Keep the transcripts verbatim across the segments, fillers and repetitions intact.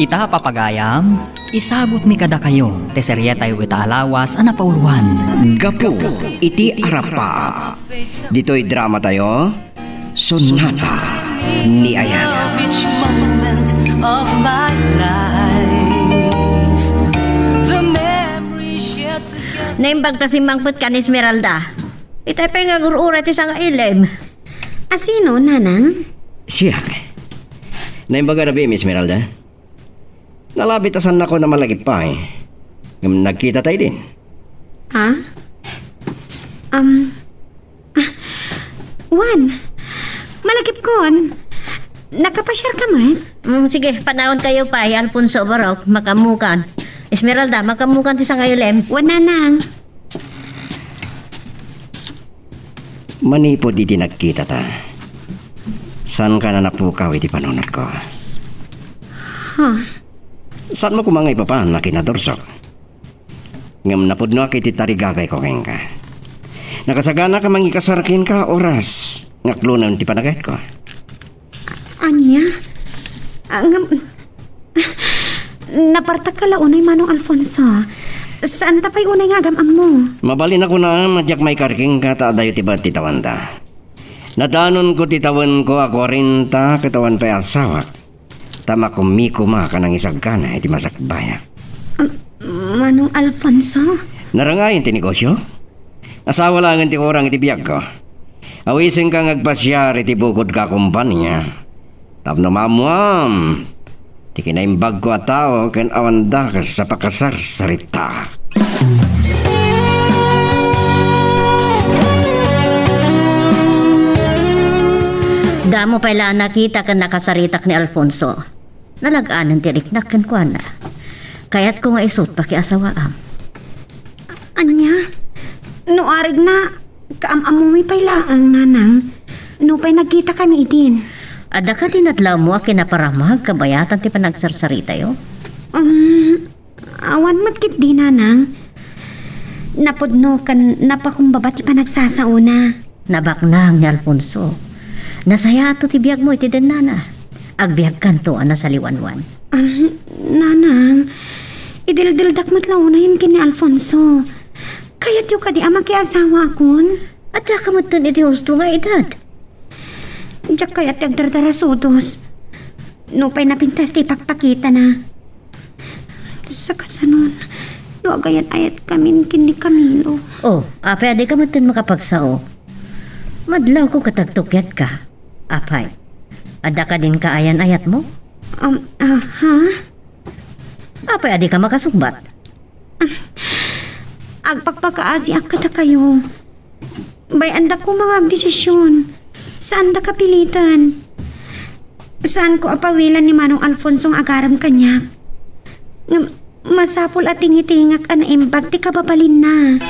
Ita, papagayam, isagutmi kadakayo ti serietayo ita a lawas a napauloan. Gapu iti Arappaap. Ditoy dramatayo, Sonata ni Ayana. Each moment of my life, the memory shared together. Naimbag ta simmangpet ken Esmeralda. Itay pay nga agur-uray ti sangailem. A sino, nanang? Siak. Naimbag a rabii, Miss Esmeralda. Nalabit a saannakon a malagip pay. Ngem nagkitata idin. Ha? Um, ah, Juan, malagipkon. Nakapasiarka met? Mm, sige, panawankayo pay, Alfonso, Barok, makaammokan. Esmeralda, makaammokan ti sangailem. Wen, nanang. Manipud idi nagkitata, saanka a napukaw iti panunotko. Ha? Saanmo koma nga ipapan a kinadursok. Ngem napudnoak iti tarigagayko kenka. Nakasaganak a mangikasar kenka oras nga aklonen ti panagayatko. Ania? Ah, ngem, napartakka la unay, Manong Alfonso. Saanta pay unay nga agam-ammo. Mabalin a kunam a diak maikar kenka ta adayo ti baet ti tawenda. Nadanonko ti tawenko a kuarenta ket awan pay asawak. Ta makummi koma ka nangisagana iti masakbayak. Am, Manong Alfonso? Narangayon ti negosio? Asawa laengen ti kurang iti biagko. Awisenka nga agpasiar iti bukodko a kompania tapno maammuam ti kinaimbagko a tao ken awan dakes a pakasarsaritaak. Damo pay la a nakita ken nakasaritak ni Alfonso. Nalagnanen ti riknak kenkuana. Kayatko nga isu ti pakiasawaam. Ania? No arigna, kaam-ammomi pay laeng, nanang. Nupay nagkitakami idin. Adda kadi nadlawmo a kinaparamag kabayatan ti panagsarsaritayo? Um, awan met ketdi, nanang. Napudno ken napakumbaba ti panagsasaona. Nabaknang ni Alfonso. Nasayaat ti biagmo iti dennana. Agbiagkanto a nasaliwanwan. Ah, nanang, idildildak met la unayen ken ni Alfonso. Kayatyo kadi a makiasawaakon? Adda ka metten iti husto nga edad. Diak kayat ti agdardarasudos. Nupay napintas ti ipakpakitana. Sakasanon, no agayan-ayatkamin ken ni Camilo. Oh, apay a dika metten makapagsao? Madlawko ket agtukiatka. Apay, adda kadin kaayan-ayatmo? Um, ah, ha? Apay a dika makasungbat? Agpakpakaasiak kadakayo. Bay-andak koma nga agdesision. Saandaka piliten. Saanko a pawilan ni Manong Alfonso nga agarem kaniak. Ngem masapul a tingitingak a naimbag ti kababalinna.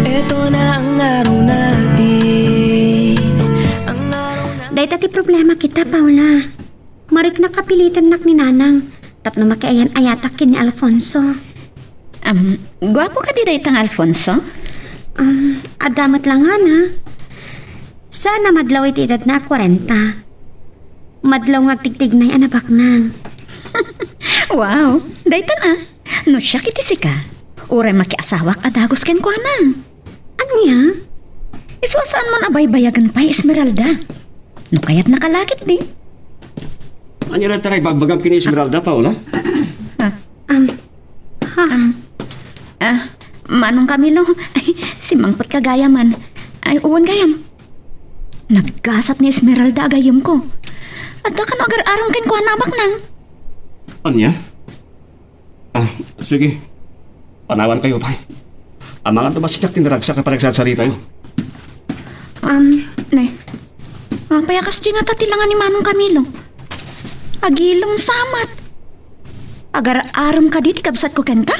Eto na ang araw natin. Ang araw na- Dayta ti problema kita, Paula. Mariknak a pilitennak ni Nanang tapno makiayan-ayatak ken ni Alfonso. Am, guapo kadi dayta nga Alfonso? Am, adda met la ngana. Saan a madlaw iti edadna a kuarenta. Madlaw nga agtigtignay a nabaknang. Wow, daytan a. No siak iti sika, uray makiasawak a dagus kenkuana. Ania? Isu a saanmon a baybayagen pay, Esmeralda. No kayatnaka la ketdi. Ania dayta nga ibagbagam ken ni Esmeralda, Paula? Ah. Um, ha? Um, ah, Manong Camilo, ay, simmangpetka gayamen. Ay, wen gayam. Naggasat ni Esmeralda a gayyemko. Adda kano agar-arem kenkuana a baknang. Ania? Ah, sige. Panawankayo pay. Amangan no masiak ti naragsak a panagsarsaritayo. Um, ne. Apay a kasdi ngata ti langa ni Manong Camilo? Agilem sa met. Agar-arem kadi ti kabsatko kenka?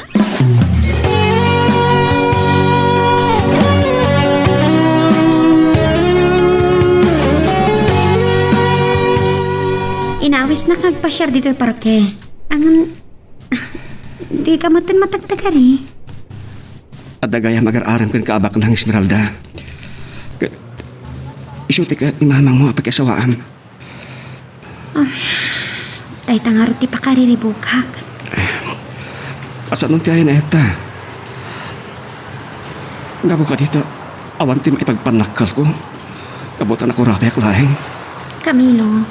Inawisnak nga agpasiar ditoy parke. Ngem, dika metten matagtagari. Adda gayam agar-arem kenka a baknang, Esmeralda. Ket isu ti kayat ni mamangmo a pakiasawaam. Ah, dayta ngarud ti pakariribukak. Kasano ti ayan-ayatta? Gapu kadita, awan ti maipagpannakkelko. Gapu ta nakurapiak laeng. Camilo,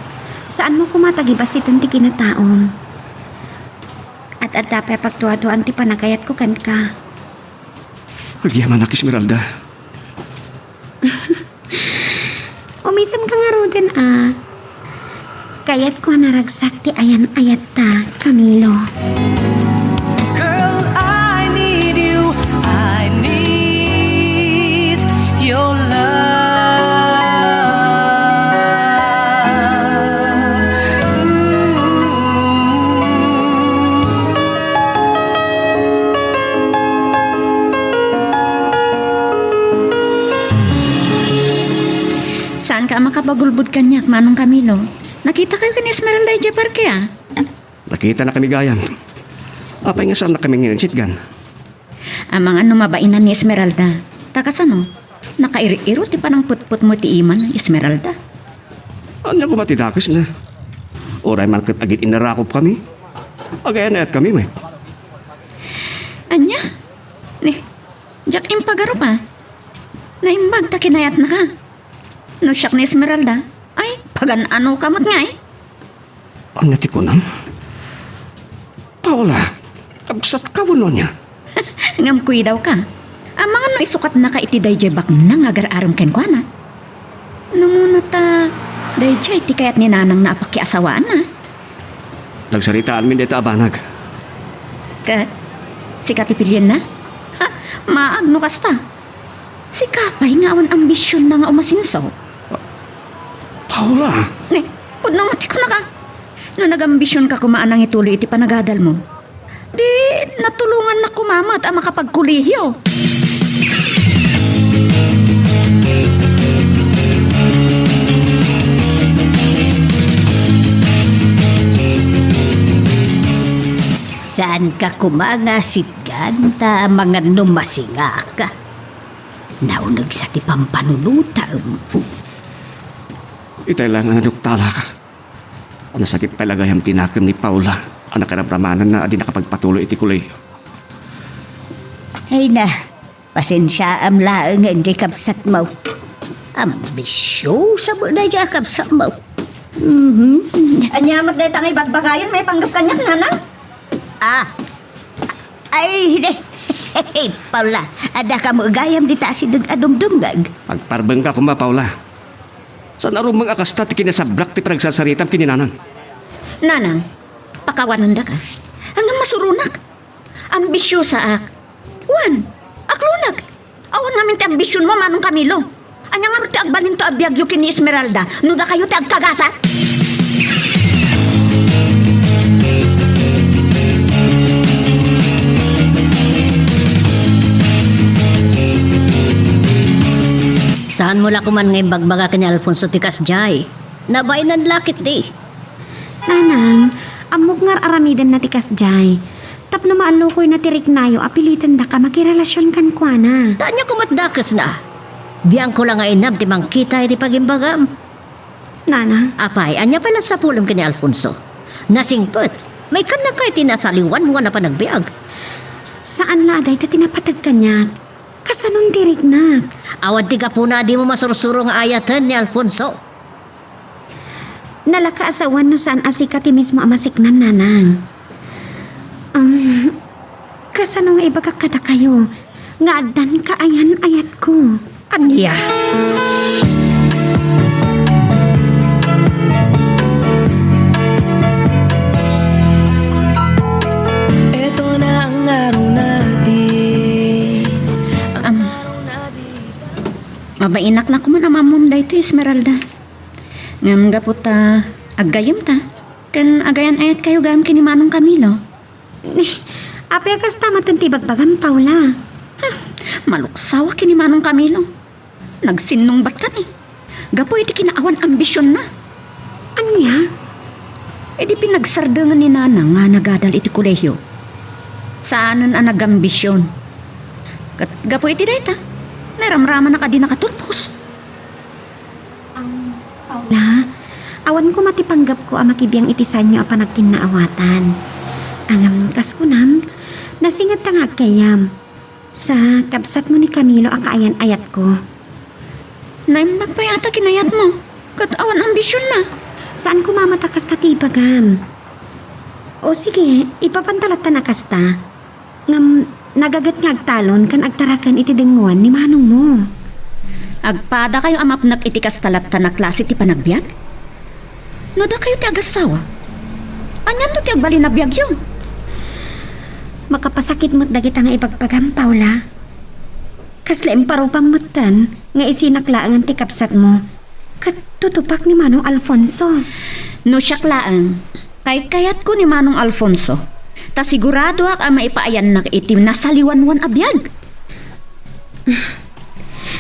saanmo koma a tagibasiten ti kinataom. Ad-adda pay a pagduaduaan ti panagayatko kenka. Agyamanak, Esmeralda. Umisemka ngaruden a. Kayatko a naragsak ti ayan-ayatta, Camilo. Girl, I need you. I need your love. Ooh. Saanka a makapagulbod kaniak, Manong Camilo? Nakitakayo ken ni Esmeralda idiay parke, a? Nakitanakami gayam. Apay nga saannakami nga insitgan? Amangan no mabainan ni Esmeralda. Ta kasano? Nakair-iro ti panangputputmo iti iman, Esmeralda. Ania koma ti dakesna? Uray man ket agin-innarakopkami. Agayan-ayatkami met. Ania? Ni, diak impagarup, a. Naimbag ta kinayatnaka. No siak ni Esmeralda, ay, pagan-anoka met ngay. Ania ti kunam? Paula, kabsatka wenno ania? Ngem kuidawka. Amangan no isukatnaka iti daydiay baknang nga agar-arem kenkuana. Namuna ta, daydiay ti kayat ni nanangna a pakiasawaanna. Nagsaritaanmin dayta a banag. Ket, sika ti pilienna? Ha, maag no kasta. Sika pay nga awan ambisionna nga umasenso. Paula! Ne, pudno met ti kunaka. No nagambisionka koma a nangituloy iti panagadalmo, di natulongannak koma met a makapagkolehiyo. Saanka koma nga sitgan ta amangan no masingak. Naunegsa ti pampanunotem. Itay la nga naduktalak. Nasakit pay la gayam ti nakem ni Paula a nakaramramananna a di nakapagpatuloy iti kolehiyo. Ay na, pasensiaam laengen diay kabsatmo. Ambisyosa met daydiay a kabsatmo. Mhm. Ania met dayta nga ibagbagayon maipanggep kaniak, nanang? Ah, ay, di. Paula, adda kamo gayam dita asideg a dumdumngeg. Agparbengka koma, Paula. Saan a rumbeng a kasta ti kinasablak ti panagsarsaritam ken ni nanang. Nanang, pakawanendaka. Ngem masuronak. Ambisyosaak. Wen, aklonek. Awan ngamin ti ambisionmo, Manong Camilo. Ania ngarud ti agbalinto a biagyo ken ni Esmeralda no dakayo ti agkagasat? Saanmo la koman nga imbagbaga ken ni Alfonso ti kasdiay? Nabainan la ketdi. Nanang, ammok nga ar-aramidenna ti kasdiay. Tapno maallukoyna ti riknayo a pilitendaka makirelasion kenkuana. Ta ania koma ti dakesna? Biangko la nga inam ti mangkita iti pagimbagam. Nanang. Apay, ania pay la sapulem ken ni Alfonso? Nasingpet. Maikannaka iti nasaliwanwan a panagbiag. Saan la a dayta ti napateg kaniak. Kasanon ti riknak? Awan ti gapuna a dimo masursuro nga ayaten ni Alfonso. Nalaka a sawen no saan a sika ti mismo a masiknan, nanang. Um, kasano nga ibagak kadakayo nga addan kaayan-ayatko? Ania? Eto na ang araw natin. Am, mabainak la koman a maammom daytoy, Esmeralda. Ngem gapu ta aggayemta, ken agayan-ayatkayo gayam ken ni Manong Camilo. Apay a kasta maten ti ibagbagam, Paula? Hmm, maluksawak ken ni Manong Camilo. Nagsinnungbatkami gapu iti kinaawan ambisionna. Ania? Idi pinagsardengen ni Nanang nga nagadal iti kolehio. Saanen a nagambision. Ket gapu iti dayta, naramramanak a di nakatulpos. Paula, awan koma ti panggepko a makibiang iti saanyo a panagkinnaawatan. Ngem kas kunam, nasingedta nga aggayyem. Sa kabsatmo ni Camilo a kaayan-ayatko. Naimbag pay ata kinayatmo, ket awan ambisionna. Saan koma met a kasta ti ibagam. O sige, ipapanta latta a kasta. Ngem, nagaget nga agtalon ken agtaraken iti dengngoan ni manongmo. Agpadakayo a mapnek iti kasta latta a klase ti panagbiag? No dakayo ti agassawa, anianto ti agbalin a biagyo? Makapasakit met dagita nga ibagbagam, Paula. Kasla imparupam metten nga isinak laengen ti kabsatmo, ket tutupak ni Manong Alfonso. No siak laeng, kaykayatko ni Manong Alfonso, ta siguradoak a maipaayannak iti nasaliwanwan a biag.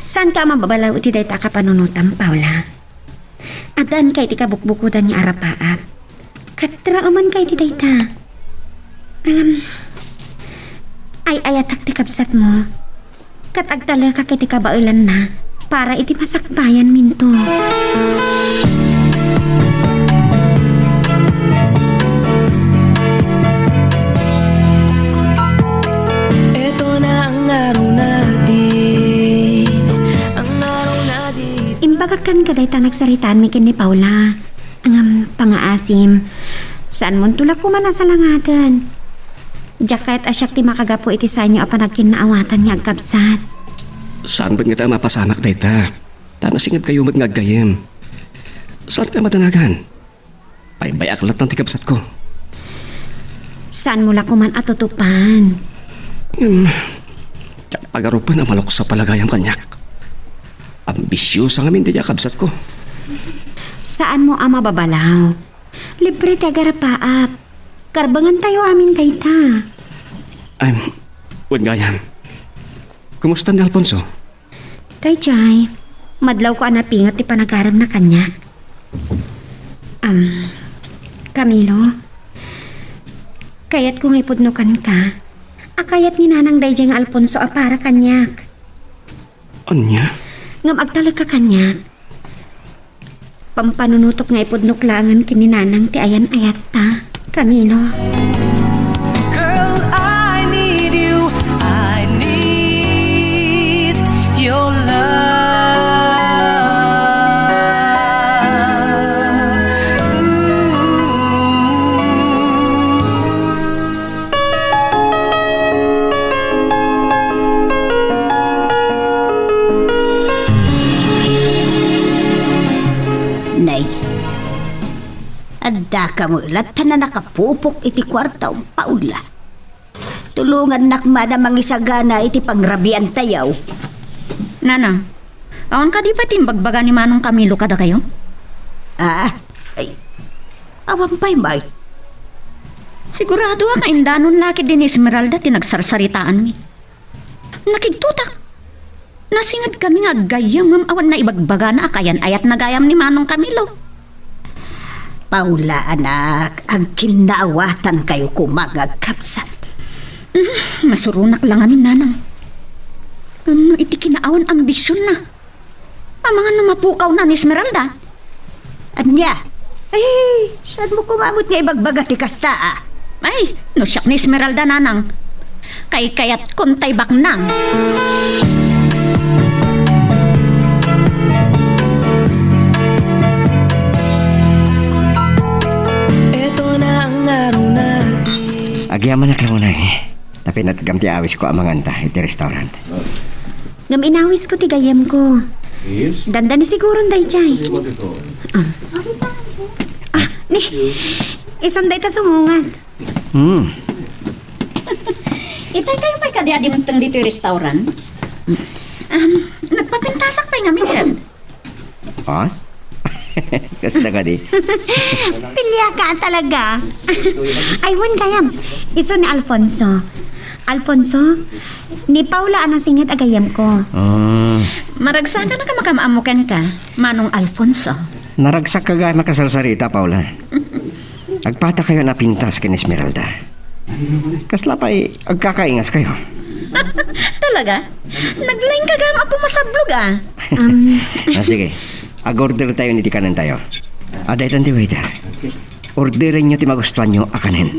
Saanka a mababalaw iti dayta a kapanunotam, Paula? Addaanka iti kabukbukodan nga arapaap. Ket raemanka iti dayta. Ngem, ay-ayatak ti kabsatmo. Ket agtalekak iti kabaelanna para iti masakbayanminto. Eto na ang araw natin, ang araw natin. Imbagak kenka dayta nagsaritaanmi ken ni Paula. Ngem, pangaasim, saanmonto la koma a salangaden. Diak kayat a siak ti makagapu iti saanyo a panagkinnaawatan nga agkabsat. Saan met ngata a mapasamak dayta? Ta nasingedkayo met nga aggayyem. Saanka a madanagan? Baybay-ak latta ti kabsatko. Saanmo la koman a tutupan? Hmm. Diak pagarupen a malukso pay la gayam kaniak. Ambisiosa ngamin dayta a kabsatko. Saanmo a mababalaw? Libre ti agarapaap. Karbengentayo amin dayta. Ay, wen gayam. Kumusta ni Alfonso? Daydiay, madlawko a napinget ti panagaremna kaniak. Am, Camilo, kayatko nga ipudno kenka a kayat ni Nanang daydiay nga Alfonso a para kaniak. Ania? Ngem agtalekka kaniak. Pampanunotok nga ipudnok laengen ken ni Nanang ti ayan-ayatta, Camilo. Girl, I need you. I need your love. Ooh. Nay, addaka met latta a nakapupok iti kuartaom, Paula. Tulongannak man a mangisagana iti pangrabiantayo. Nanang, awan kadi pay ti imbagbaga ni Manong Camilo kadakayo? Ah, ay, awan pay met. Siguradoak a indanon la ketdi ni Esmeralda ti nagsarsaritaanmi. Nakigtotak. Nasingedkami nga aggayyem ngem awan naibagbagana a kaayan-ayatna gayam ni Manong Camilo. Paula, anak, agkinnaawatankayo koma nga agkabsat. Mm, masuronak la ngamin, Nanang. Ngem no iti kinaawan ambisionna, amangan no mapukawna ni Esmeralda. Ania? Ay, saanmo koma met nga ibagbaga ti kasta, a? Ay, no siak ni Esmeralda, Nanang, kaykayatko tay baknang. Eto na ang araw natin. Agyamanak la unay. Ta pinatgam ti awisko a manganta iti restaurant. Ngem inawisko ti gayyemko. Yes? Dandani siguron daydiay. Ano ba ito? Ah. Ah, ni, isun dayta sumungat. Hmm. Itay kayo pay kadi a dimteng ditoy restaurant? Um, nagpapintasak pay ngamin ket. Ha? Kasta kadi? Piliaka talaga. Ay, wen gayam. Isu ni Alfonso. Alfonso, ni Paula a nasinget a gayyemko. Ah. Maragsakannak a makaam-ammo kenka, Manong Alfonso. Naragsak ka gayam a kasarsarita, Paula. Agpadakayo a napintas ken Esmeralda. Kasla pay agkakaingaskayo? Talaga? Naglaing ka gayam a pumasablog, ah. Um, Ah, sige. Ag-order tayo ni ti kanen tayo. Ah, daytan ti waiter. Orderenyo ti magustuanyo a kanen.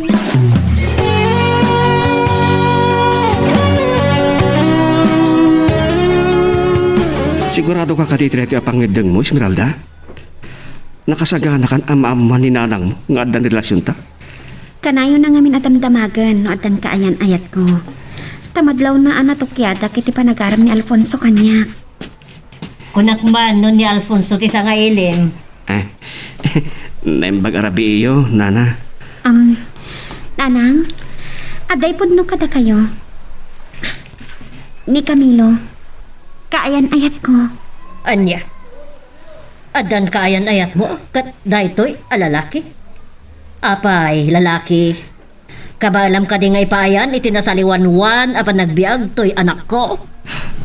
Sigurado ka kadi daytoy a pangngeddengmo, Esmeralda? Nakasaganakan a maammuan ni nanangmo nga addan relasionta? Kanayon a ngamin a damdamagen no addan kaayan-ayatko. Ta madlawna a natukiadak iti panagaram ni Alfonso kaniak. Kunak man no ni Alfonso ti sangailim. Eh, naimbag a rabiiyo, nana. Um, Nanang, adda ipudno kadakayo. Ni Camilo, kaayan-ayatko. Ania? Addan kaayan-ayatmo ket daytoy a lalaki? Apay, lalaki, kabaelam kadi nga ipaayan iti nasaliwanwan a panagbiag toy anakko?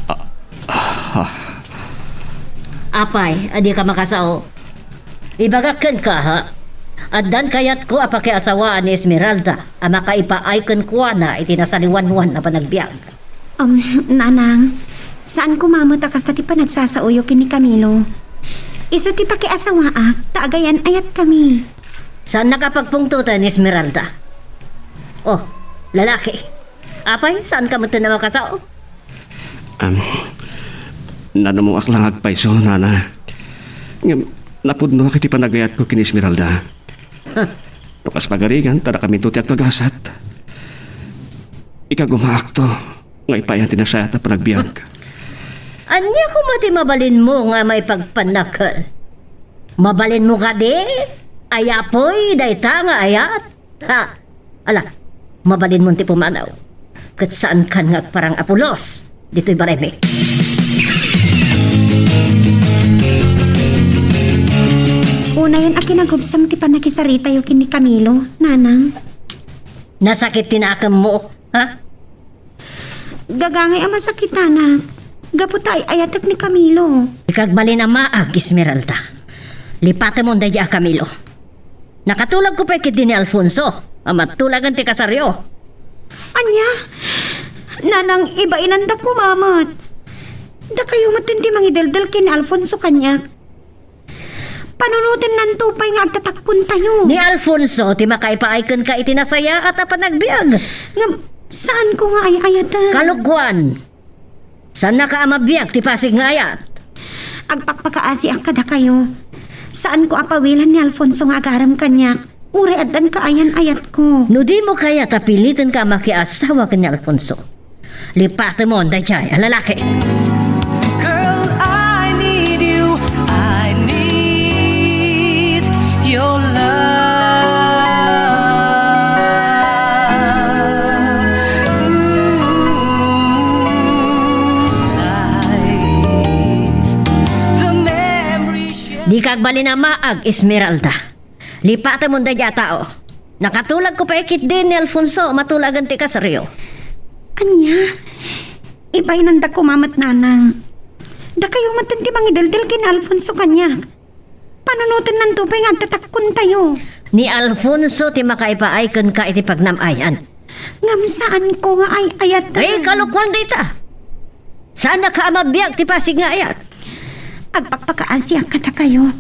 Ah, ah. Apay, adika makasao? Ibagak kenka, ha? Addan kayatko a pakiasawaan ni Esmeralda a makaipaay kenkuana iti nasaliwanwan a panagbiag. Um, Nanang, saan koma met a kasta ti panagsasaoyo ken ni Camilo. Isu ti pakiasawaak, ta agayan-ayatkami. Saannak a pagpungtoten, Esmeralda. Oh, lalaki. Apay, saanka metten a makasao? Am, nanumoak lang agpayso, nana. Ngem, napudnoak iti panagayatko ken ni Esmeralda. Huh. No kas pagarigan, ta dakaminto ti agkagasat. Ikagumaakto nga ipaayan ti nasayaat a panagbiag. Ania koma ti mabalinmo nga maipagpannakkel? Mabalinmo kadi a yapoy dayta nga ayat? Ha? Ala, mabalinmon ti pumanaw. Ket saankan nga agparang a pulos ditoy balaymi. Unayen a kinagubsam ti pannakisaritayo ken ni Camilo, Nanang. Nasakit ti nakemmo, ha? Gagangay a masakitanak, gapu ta ay-ayatek ni Camilo. Dika agbalin a maag, Esmeralda. Lipatemon daydiay a Camilo. Nakatulagko pay ketdi ni Alfonso a matulagen ti kasaryo. Ania? Nanang, ibainandak koma met. Dakayo metten ti mangideldel ken ni Alfonso kaniak. Panunotennanto pay nga agtatakkontayo. Ni Alfonso ti makaipaay kenka iti nasayaat a panagbiag. Ngem, saanko nga ay-ayaten. Kalokoan! Saannaka a mabiag ti pasig nga ayat. Agpakpakaasiak kadakayo. Saanko a pawilan ni Alfonso nga agarem kaniak, uray addan kaayan-ayatko. No dimo kayat a pilitenka a makiasawa ken ni Alfonso, lipatemon daydiay a lalaki. Girl, I need you. I need your love. Ooh, life. The memory shall Dika agbalin a maag, Esmeralda. Lipatemon daydiay a tao. Nakatulagko pay ketdi ni Alfonso a matulagen ti kasaryo. Ania? Ibainandak koma met, Nanang. Dakayo metten ti mangideldel ken ni Alfonso kaniak. Panunotennanto pay nga agtatakkontayo. Ni Alfonso ti makaipaay kenka iti pagnam-ayan. Ngem saanko nga ay-ayaten. Ay, kalokoan dayta. Saannaka a mabiag ti pasig nga ayat. Agpakpakaasiak kadakayo.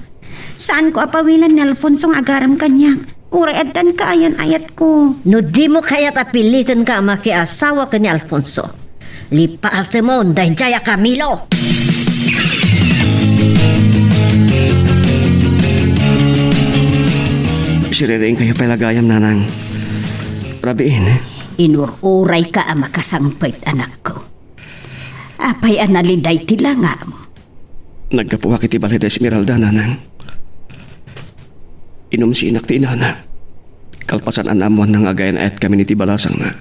Saanko a pawilan ni Alfonso nga agarem kaniak, uray addan kaayan-ayatko. No dimo kayat a pilitenka a makiasawa ken ni Alfonso, lipatemon daydiay a Camilo. Siririingkayo pay la gayam, Nanang. Rabiin. Inur-urayka a makasangpet, anakko. Apay a naliday ti langam? Naggapuak iti balay da Esmeralda, Nanang. Inumsinak ti inana. Kalpasan a naammoanna nga agayan-ayatkami iti balasangna.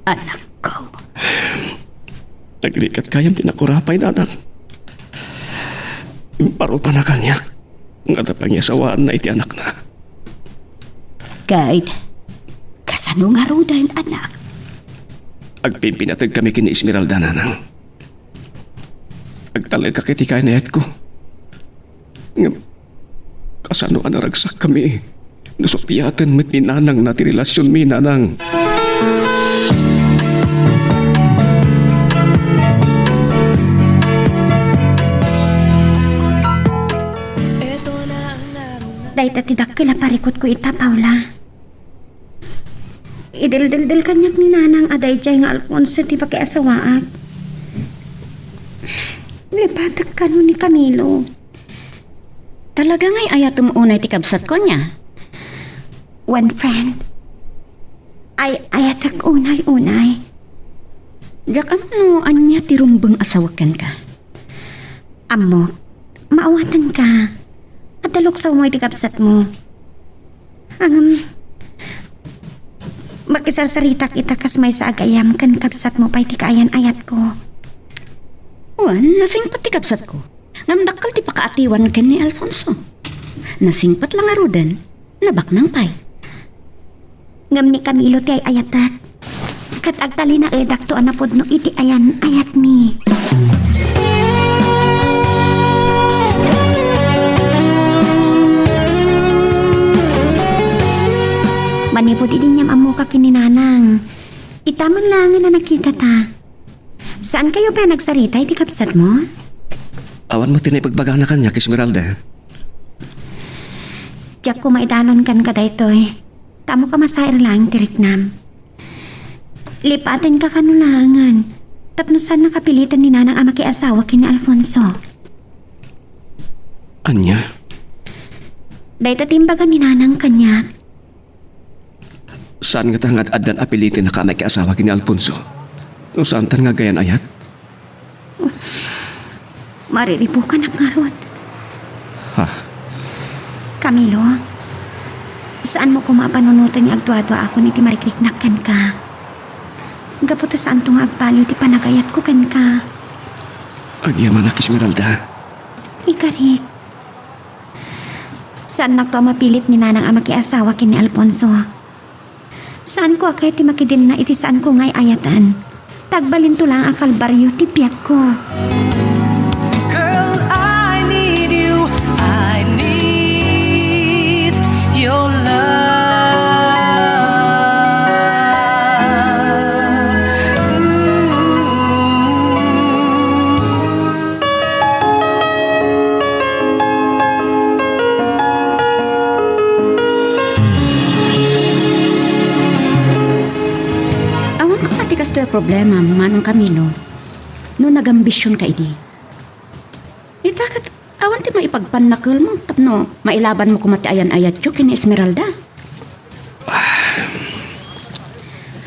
Anakko. Nagrigat gayam ti nakurapay, Nanang. Imparupana kaniak nga adda pangiasawaanna iti anakna. Ket, kasano ngaruden, anak? Agpimpinategkami ken ni Esmeralda, Nanang. Agtalekak iti kainayatko. Ngem, kasano a naragsakkami no supiaten met ni nanangna ti relasionmi, Nanang? Dayta ti dakkel a parikutko ita, Paula. Ideldeldel kaniak ni Nanang a daydiay nga Alfonso ti pakiasawaak. Lipatek kano ni Camilo. Talaga nga ay-ayatem unay ti kabsatko, ania? One friend. Ay-ayatek unay-unay. Diak ammo no ania ti rumbeng a sawek kenka. Ammok, maawatanka. Adda luksawmo iti kabsatmo. Ngem, makisarsaritak ita kas maysa a gayam ken kabsatmo pay ti kaayan-ayatko. Wen, nasingpet ti kabsatko. Ngem dakkel ti pakaatiwan ken ni Alfonso. Nasingpet la ngaruden, nabaknang pay. Ngem ni Camilo ti ay-ayatek. Ket agtalinaedakto a napudno iti ayan-ayatmi. Manipud idi inyam-ammoka ken ni Nanang, ita man laengen a nakitata. Saankayo pay a nagsarita iti kabsatmo? Awan met ti naibagbagana kaniak, Esmeralda. Diak koma idanon kenka daytoy. Ta ammoka masair laeng ti riknam. Lipatenka kano laengen tapno saannaka piliten ni Nanang a makiasawa ken ni Alfonso. Ania? Dayta ti imbaga ni Nanang kaniak. Saan ngata nga ad-addan a pilitennaka a makiasawa ken ni Alfonso? No saantan nga agayan-ayat? Mariribukanak ngarud. Ha? Camilo, saanmo koma a panunoten nga agduaduaakon iti marikriknak kenka. Gapu ta saanto nga agbaliw ti panagayatko kenka. Agyamanak, Esmeralda. Ikarik, saannakto a mapilit ni Nanang a makiasawa ken ni Alfonso. Saanko a kayat ti makidenna iti saanko nga ay-ayatan. Ta agbalinto laeng a kalbario ti biagko. Girl, I need you. I need your love. Ooh. Awan koma ti kastoy a problema, Manong Camilo, no nagambisionka idi. Ita ket awan ti maipagpannakelmo tapno mailabanmo koma ti ayan-ayatyo ken ni Esmeralda.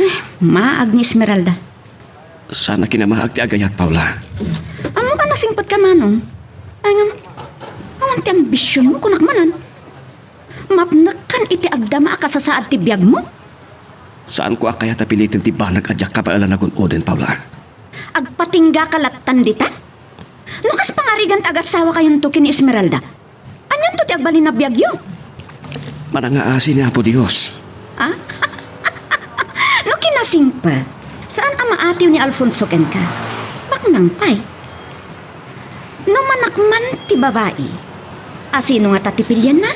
Ay, maag ni Esmeralda. Saan a kinamaag ti agayat, Paula. Ammok a nasingpetka, Manong. Ay, ngem, awan ti ambisionmo, kunak manen. Mapnekkan iti agdama a kasasaad ti biagmo? Saanko a kayat a piliten ti banag a diak kabaelan a gun-oden, Paula. Agpatinggaka lattan dita? No kas pangarigan ti agasawa kayonto ken ni Esmeralda, anianto ti agbalin a biagyo? Manangaasi ni Apo Dios. Ah? No kinasingpet, saan a maatiw ni Alfonso kenka? Baknang pay. No manakman ti babai, asino ngata ti pilienna?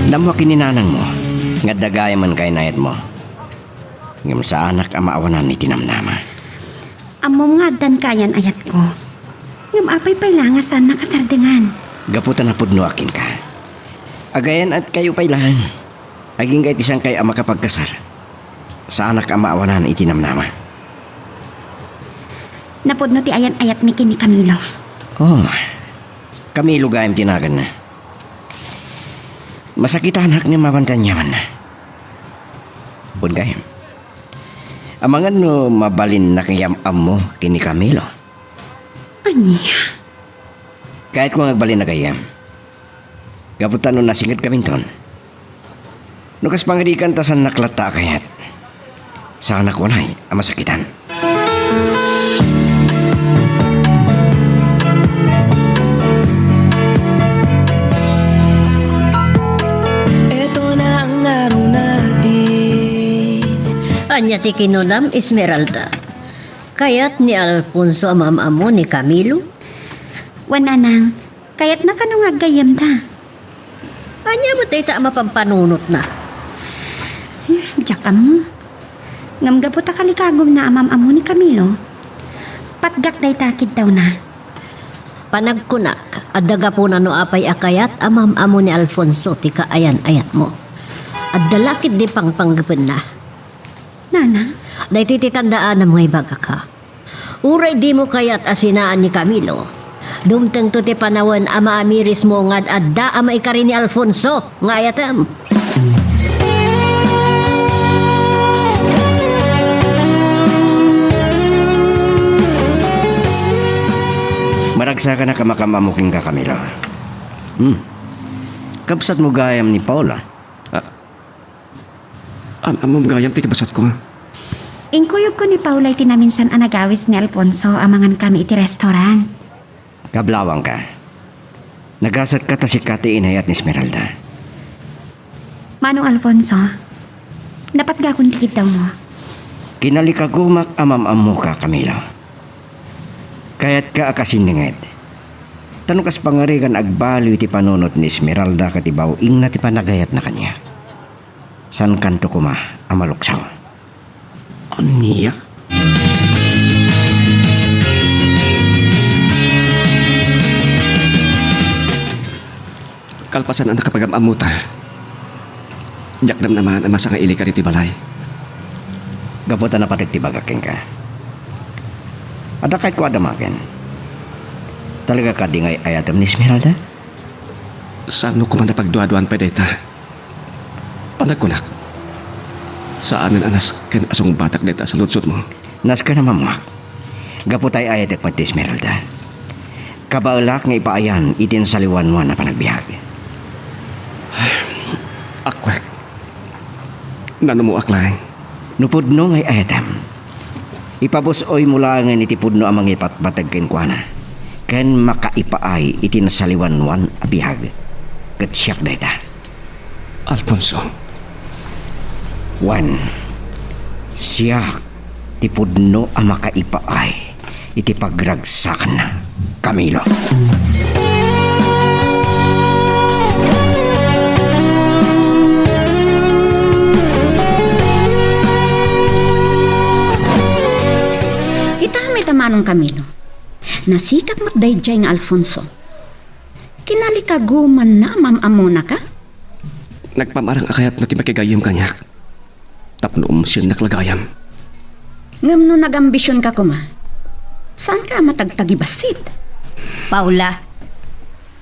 Nammo ken ni nanangmo nga adda gayam a kaayan-ayatmo. Ngem saanak a maawanan iti namnama. Ammom nga addan kaayan-ayatko. Ngem apay pay la nga saannak a sardengan? Gapu ta napudnoak kenka. Agayan-ayatkayo pay laeng. Agingga iti saankayo a makapagkasar. Saanak a maawanan iti namnama. Napudno ti ayan-ayatmi ken ni Camilo. Oh, Camilo gayam ti naganna. Masakitanak ngem awan ti aniamanna. Wen gayam. Amangan no mabalinnak nga iyam-ammo ken ni Camilo. Ania? Kayatko nga agbalin a gayyem. Gapu ta no nasingedkaminton, no kas pangarigan ta saannak latta a kayat, saanak unay a masakitan. Eto na ang araw natin. Ania ti kinunam, Esmeralda? Kayat ni Alfonso a maam-ammo ni Camilo? Wen, Nanang. Kayatna kano nga aggayyemda. Ania met dayta a mapampanunotna? Hmm, diak ammo. Ngem gapu ta kalikagumna a mam-ammo ni Camilo, patgak dayta a kiddawna. Panagkunak, adda gapuna no apay a kayat a mam-ammo ni Alfonso ti kaayan-ayatmo. Adda la ketdi pangpanggepenna. Nanang? Daytoy ti tandaanam nga ibagak, ha. Uray dimo kayat a sinaan ni Camilo, dumtengto ti panawen a maamirismo nga ad-adda a maikari ni Alfonso nga ayatem. Maragsakanak a makam-ammo kenka, Camilo. Hmm. Kabsatmo gayam ni Paula. Ah, am-, ammom gayam ti kabsatko. Inkuyogko ni Paula iti naminsan a nagawis ni Alfonso a mangankami iti restaurant. Kablawangka. Nagasatka ta sika ti inayat ni Esmeralda. Manong Alfonso, napatgakon ti kiddawmo. Kinalikagumak a mam-ammoka, Camilo. Kayatka a kasinninged. Ta no kas pangarigan agbaliw iti panunot ni Esmeralda ket ibaw-ingna ti panagayatna kaniak, saankanto koma a maluksaw. Ania? Kalpasan a nakapagam-ammota, diak namnama a masangailikar iti balay. Gapu ta napateg ti bagak kenka. Adda kayatko a damagen. Talaga kadi nga ay-ayatem ni Esmeralda? Saanmo koma a pagduaduan pay dayta? Panagkunak, saanen a nasken a sungbatak dayta a saludsodmo. Nasken a mammuak. Gapu ta ay-ayatek met ti Esmeralda. Kabaelak nga ipaayan iti nasaliwanwan a panagbiag. Akwek. Nanumoak laeng. No pudno nga ay-ayatem, ipabus-oymo laengen iti pudno a mangipatpateg kenkuana ken makaipaay iti nasaliwanwan a biag. Ket siak dayta. Alfonso. Wen, siak ti pudno a makaipaay iti pagragsakanna, Camilo. Kita met a manong Camilo. Nasikap met daydiay nga Alfonso. Kinalikagumanna a mam-ammonaka? Nagpamarang a kayatna ti makigayyem kaniak tapno umsiennak la gayam. Ngem no nagambisionka koma, saanka a matagtagibassit? Paula,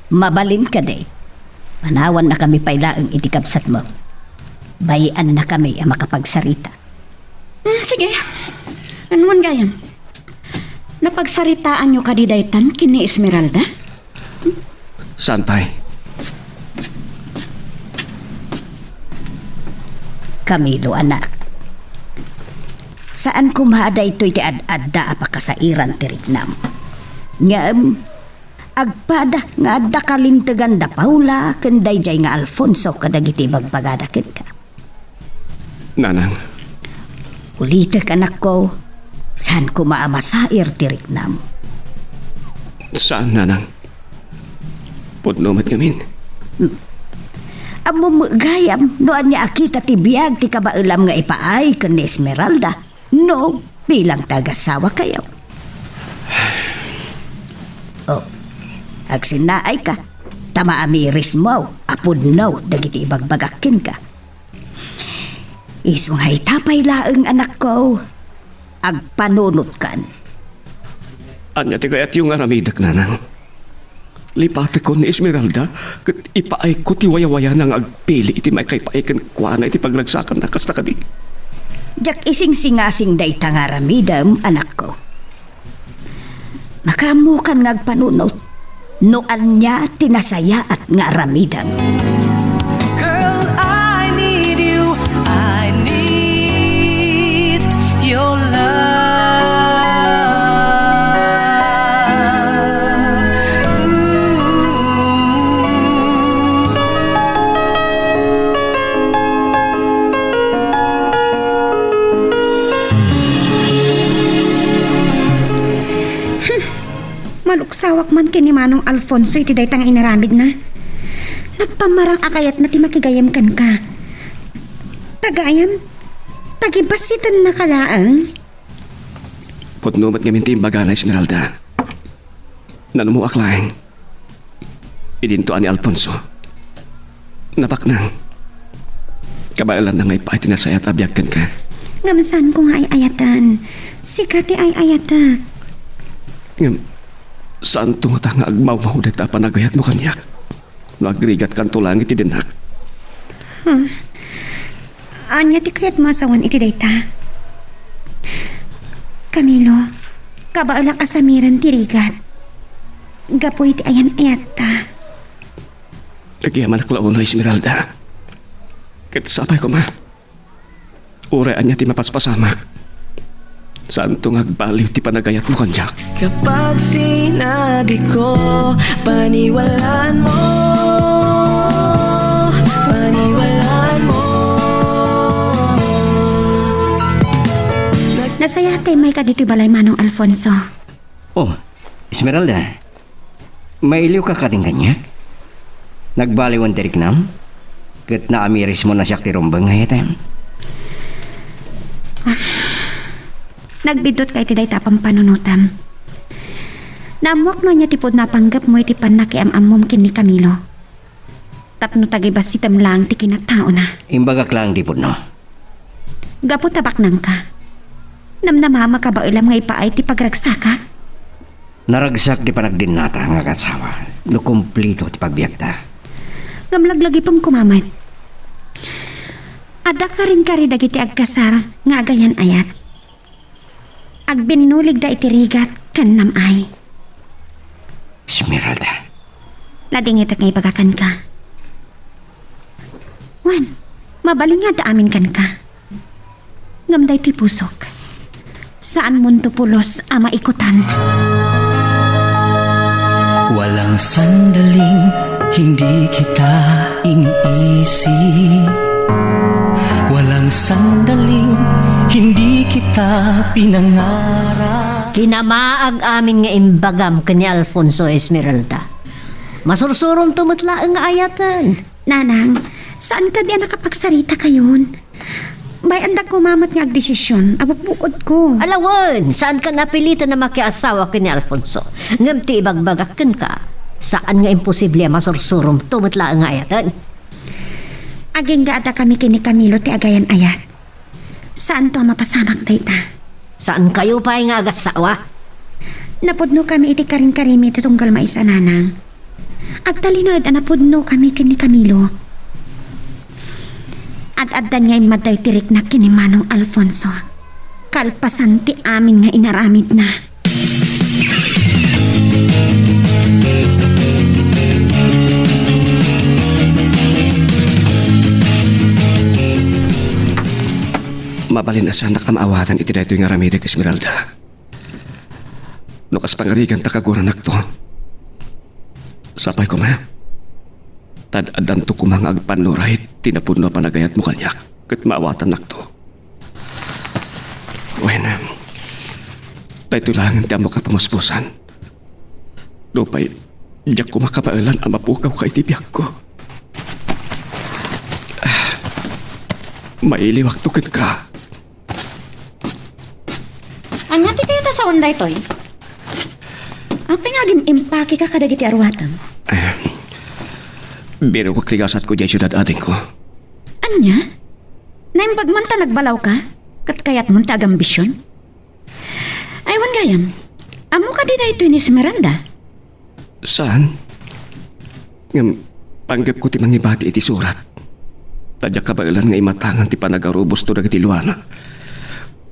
mabalin kadi? Manawannakami pay laeng iti kabsatmo. Bay-annakami a makapagsarita. Ah, sige. Anuan gayam? Napagsaritaanyo kadi daytan ken ni Esmeralda? Saan pay? Camilo, anak. Saan koma a daytoy ti ad-adda a pakasairan ti riknam. Ngem, agpada nga adda kalintegan da Paula ken daydiay nga Alfonso kadagiti ibagbagada kenka. Nanang. Ulitek, anakko, saan koma a masair ti riknam. Saan, Nanang. Pudno met ngamin. Hmm. Ammom met gayam no ania a kita ti biag ti kabaelam nga ipaay ken ni Esmeralda no bilang ti agasawakayo. Oh, agsinnaayka, ta maamirismo a pudno dagiti ibagbagak kenka. Isu nga ita pay laeng, anakko, agpanunotkan. Ania ti kayatyo nga aramidek, Nanang? Lipatekon ni Esmeralda ket ipaayko ti wayawayana nga agpili iti maikaipaay kenkuana iti pagragsakanna, kasta kadi? Diak isingsingasing dayta nga aramidem, anakko. Makaammokan nga agpanunot no ania ti nasayaat nga aramidem. Girl, I need you. I need your love. Ooh. Maluksawak man ken ni Manong Alfonso iti dayta nga inaramidna. Nagpamarang a kayatna ti makigayyem kenka. Ta gayam, Pagibasitennaka laeng? Pudno met ngamin ti imbagana, Esmeralda. Nanummoak laeng. Idinto a ni Alfonso. Nabaknang. Kabaelanna nga ipaay ti nasayaat a biag kenka. Ngem saanko nga ay-ayaten. Sika ti ay-ayatek. Ngem, saanto ngata nga agmawmaw dayta a panagayatmo kaniak? No agrigatkanto laeng iti dennak. Huh. Ania ti kayatmo a sawen iti dayta? Camilo, kabaelak a samiren ti rigat. Gapu iti ayan-ayatta. Agyamanak la unay, Esmeralda. Ket sapay koma. Uray ania ti mapaspasamak, saanto nga agbaliw ti panagayatmo kaniak. Kapag sinabi ko, paniwalaan mo, paniwalaan mo. Nasayaat ti immay ka ditoy balay, Manong Alfonso. Oh, Esmeralda. Mailiwka kadin kaniak? Nagbaliwen ti riknam? Ket naamirismona siak ti rumbeng nga ayatem? Nagbiddutka iti dayta a pampanunotam. Naammoak no ania ti pudno a panggepmo iti pannakiam-ammom ken ni Camilo. Tapno tagibasitem laeng ti kinataona. Imbagak laeng ti pudno. Gapu ta baknangka. Namnamam a kabaelam nga ipaay ti pagragsakak. Naragsak ti panagdinnata nga agasawa no kumplito ti pagbiagta. Ngem laglagipem koma met. Adda karin-kari dagiti agkasar nga agayan-ayat. Agbinnuligda iti rigat ken nam-ay. Esmeralda. Nadingitek nga ibaga kenka. Wen, mabalin nga adda amin kenka. Ngem daytoy pusok, saanmonto pulos a maikutan. Walang sandaling hindi kita iniisip. Walang sandaling hindi kita pinangarap. Kinamaag amin nga imbagam ken ni Alfonso, Esmeralda. Masursuromto met laeng nga ayaten. Nanang, saan kadi a nakapagsarita kayon? Bay-andak koma met nga agdesisyon a bukbukodko. Ala wen, saanka napilitan a makiasawa ken ni Alfonso. Ngem ti ibagbagak kenka, saan nga imposible a masursuromto met laeng nga ayaten. Agingga addakami ken ni Camilo ti agayan-ayat. Saanto a mapasamak dayta. Saankayo pay nga agasawa? Napudnokami iti karinkarimi ti tunggal maysa, Nanang. Agtalinaed a napudnokami ken ni Camilo. Ad-addan nga immadda iti riknak ken ni Manong Alfonso. Kalpasan ti amin nga inaramidna. Mabalin a saannak a maawatan iti daytoy nga aramidek, Esmeralda. No kas pangarigan ta kaguranakto, sapay koma. Tad-addanto koma nga agpannuray ti napudno a panagayatmo kaniak, ket maawatannakto. Wen, daytoy laengen ti ammok a pamuspusan. Nupay diak koma kabaelan a mapukawka iti biagko. Ah, mailiwakto kenka. Ania ti kayat a sawen daytoy? Apay nga agim-impakeka kadagiti aruatem? Eh, birokek ti gasatko diay siudad, adingko. Ania? Naimbag man ta nagbalawka? Ket kayatmon ti agambision? Ay, wen gayam, ammo kadi daytoy ni Esmeralda? Saan? Ngem, panggepko ti mangibati iti surat. Ta diak kabaelan nga imatangan ti panagarubosto dagiti luana.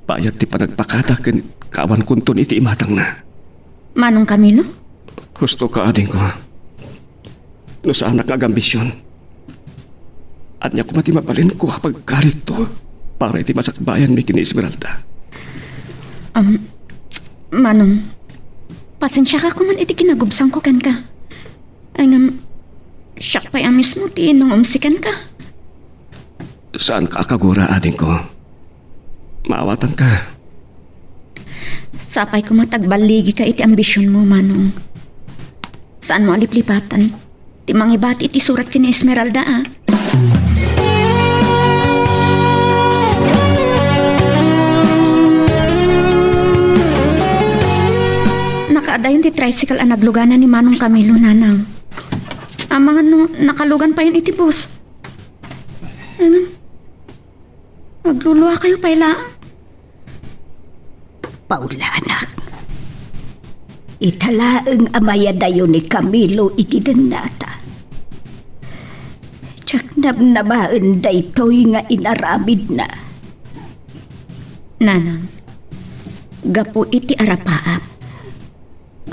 Bayat ti panagpakada ken kaawankonton iti imatangna. Manong Camilo? Husto ka, adingko. No saanak nga agambision, ania koma ti mabalinko a pagkarito para iti masakbayanmi ken ni Esmeralda? Um, Manong, pasensiaka koman iti kinagubsangko kenka. Ay ngem, siak pay a mismo ti nangumsi kenka. Saanka a kagura, adingko. Maawatanka. Sapay koma ta agballigika iti ambisionmo, Manong. Saanmo a liplipatan ti mangibati iti surat ken ni Esmeralda, a? Dayon ti tricycle a naglugana ni Manong Camilo, Nanang. Amangan no nakalugan payen iti bus. Ngem, agluluakayo pay laeng. Paula, anak. Ita laeng a mayadayo ni Camilo iti dennata. Diak namnamaen daytoy nga inaramidna. Nanang, gapu iti arapaap.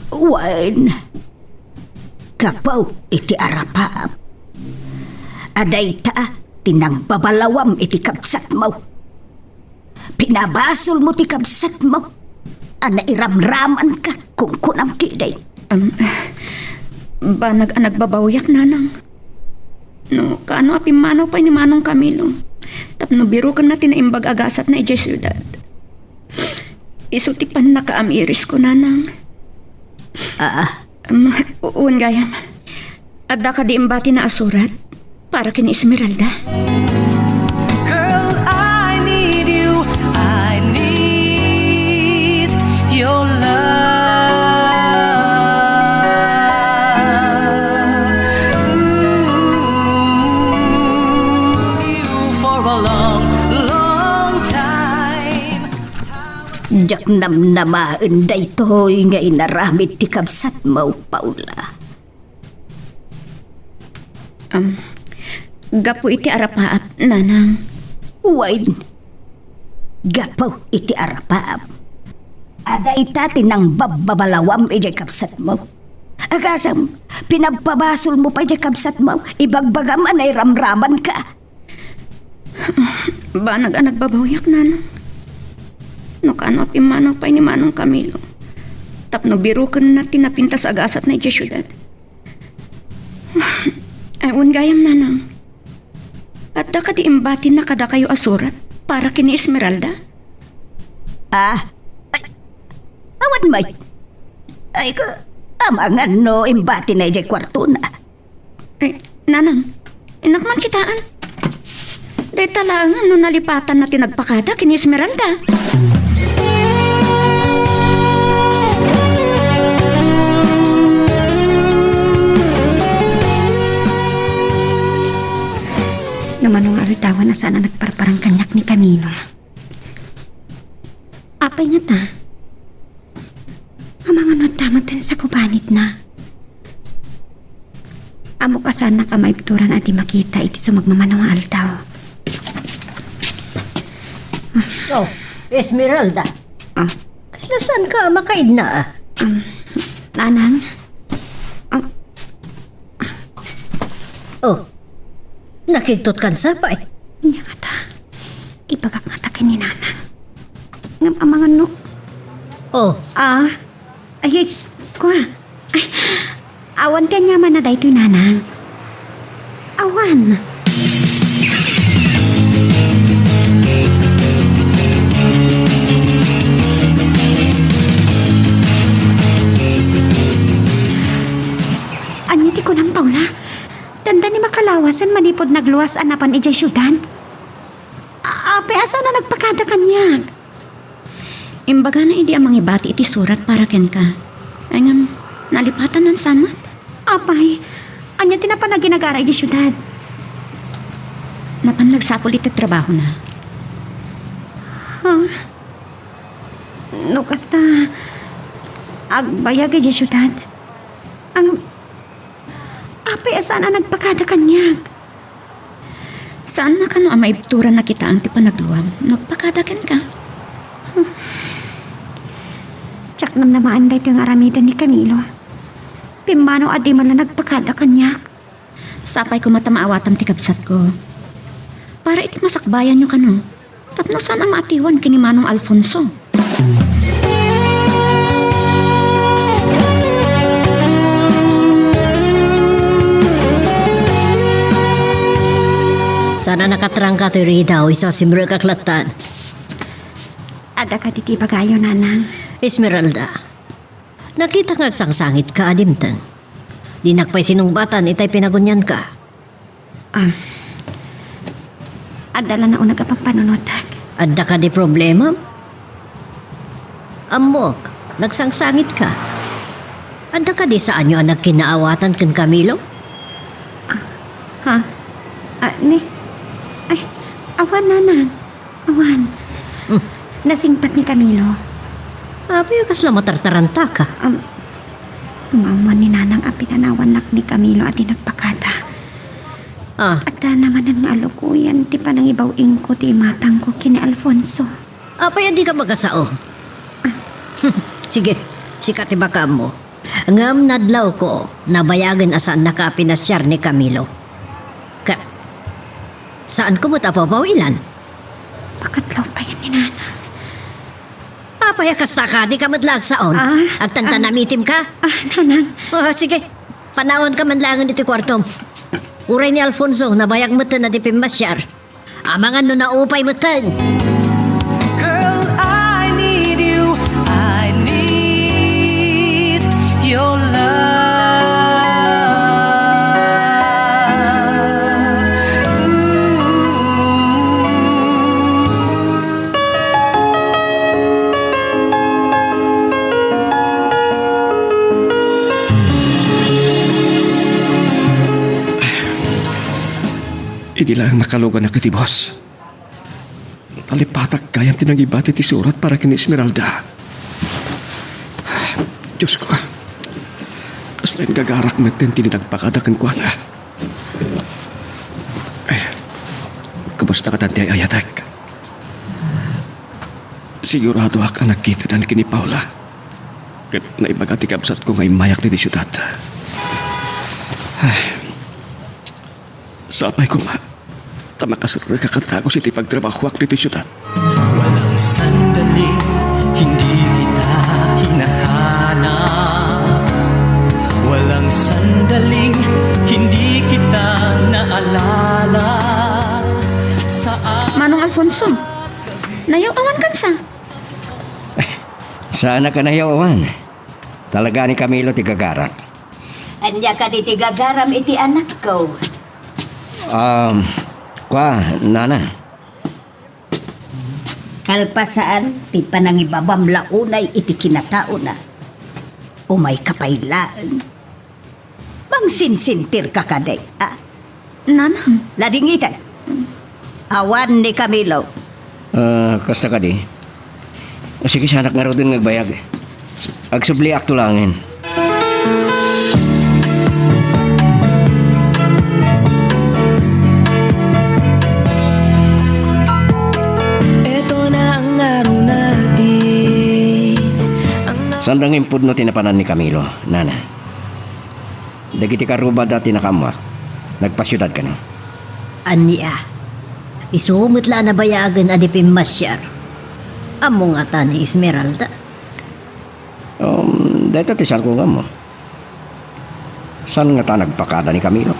Wen, gapu iti arapaap. A dayta ti nangbabalawam iti kabsatmo. Pinabasolmo ti kabsatmo a nairamramanka, kunkunam ketdin. Am, banag a nagbabawiak, Nanang. No, kaano a pimmanaw pay ni Manong Camilo tapno birokenna ti naimbag a gasatna idiay siudad. Isu ti pannakaamirisko, Nanang. Ah, Am, u-, wen gayam. Adda kadi imbatina a surat para ken ni Esmeralda? Girl, I need you. I need your love. Ooh, you for a long, long time. Diak namnamaen daytoy nga inaramid ti kabsatmo, Paula. Am, gapu iti arapaap, Nanang. Wen, gapu iti arapaap. A dayta ti nangbabbabalawam idiay kabsatmo. Agasem, pinabpabasolmo pay diay kabsatmo, ibagbagam a nairamramanka. Banag a nagbabawiak, Nanang. No kaano a pimmanaw pay ni Manong Camilo tapno birokenna ti napintas a gasatna idiay siudad. Ay, wen gayam, Nanang. Adda kadi imbatina kadakayo a surat para ken ni Esmeralda? Ah, ay, awan met. Ay, ka, amangan no imbatina idiay kuartona. Ay, Nanang, innak man kitaen. Dayta laengen no nalipatanna ti nagpakada ken ni Esmeralda. No mano nga aldawan a saan a nagparparang kaniak ni Camilo. Apay ngata? Amangan no adda met ti sakubanitna. Ammok a saannak a maibturan a di makita iti sumagmamano nga aldaw. Oh, Esmeralda. Ah. Kasla saanka a makaidna, ah? Um, Nanang. Um, Oh, nakigtot kan sapay? Ania ngata? Ibagak ngata ken ni Nanang. Ngem amangan no. Oh. Ah, ay, kua. Ay, awan ti aniamanna daytoy, Nanang. Awan. Ania ti kunam, Paula? Dandani makalawasen manipud nagluas a napan idiay siudad? A-, apay a saan a nagpakada kaniak? Imbagana idi a mangibati iti surat para kenka. Ay ngem, nalipatan, saan met? Apay, ania ti napan a ginagara idiay siudad? Napan nagsapul iti trabahona. Ha? No kasta, agbayag idiay siudad. Ang, apay a saan a nagpakada kaniak? Saanna kano a maibturan a kitaen ti panagluam no agpakada kenka? Diak namnamaen daytoy nga aramiden ni Camilo. Pimmanaw a di man la nagpakada kaniak. Sapay koma ta maawatam ti kabsatko. Para iti masakbayanyo kano. Tapno saan a maatiwan ken ni Manong Alfonso. Saan a nakatrangka toy ridaw, isu a simrekak lattan. Adda kadi ti ibagayo, Nanang? Esmeralda, nakitak nga agsangsangitka a dimteng. Dinak pay sinungbatan itay pinagunianka. Ah. Adda la nauneg a pampanunotek. Adda kadi problema? Ammok, nagsangsangitka. Ita kadi saanyo a nagkinaawatan ken Camilo? Ah, ha? Ah, ni? Ay, awan, nanang. Awan. Hmm. Nasingpat ni Camilo. Apay a kasla matartarantaka? Um, umammuan ni nanang a pinanawannak ni Camilo a di nagpakada. Ah. Adda manen nga alukoyan ti panangibaw-ingko ti imatangko ken ni Alfonso. Apay a dika makasao? Sige, sika ti makaammo. Ngem nadlawko, nabayagen a saannaka a pinasiar ni Camilo. Ket, saanko met a pabawilan? Pakadlaw payen ni Nanang. Apay a kasta ka, dika met la agsaon. Ah, agtantanamitim ka? Ah, Nanang. Oh, sige, panawanka man laengen iti kuartom. Uray ni Alfonso, nabayag metten a di pimmasiar. Amangan no naupay metten. Girl, I need you. I need your love. Ooh. Idi laeng nakaluganak iti bus, nalipatak gayam ti nangibati ti surat para ken ni Esmeralda. Diosko, kasla ingagarak metten ti nagpakada kenkuana. Eh, kumusta katan ti ay-ayatek? Siguradoak a nagkitadan ken ni Paula. Ket naibaga ti kabsatko nga immayak ditoy siudad. Ay, sapay koma ta makaserrek a dagus iti pagtrabahoak ditoy siudad. Walang sandaling hindi kita hinahanap. Walang sandaling hindi kita naalala. Sa Manong Alfonso, nayaw-awan kansa? Saanak a nayaw-awan. Talaga ni Camilo ti gagarak. Ania kadi ti gagaram iti anakko? Um, kwa, nana. Kalpasan ti panangibabam la unay iti kinataona, umayka pay laeng. Mangsinsintirka kadi, a? Nanang. Ladingiten. Awan ni Camilo. Ah, kasta kadi? Sige, saanak ngaruden nga agbayag. Agsubliakto laengen. Eto na ang araw natin. Saanda nga impudno ti napanan ni Camilo, nana. Dagiti karrubada ti nakaammoak, nagpasiudad kano. Ania? Isu met la a nabayagen a di pimmasiar. Ammo ngata ni Esmeralda? Um, dayta ti saanko nga ammo. Saan ngata nagpakada ni Camilo?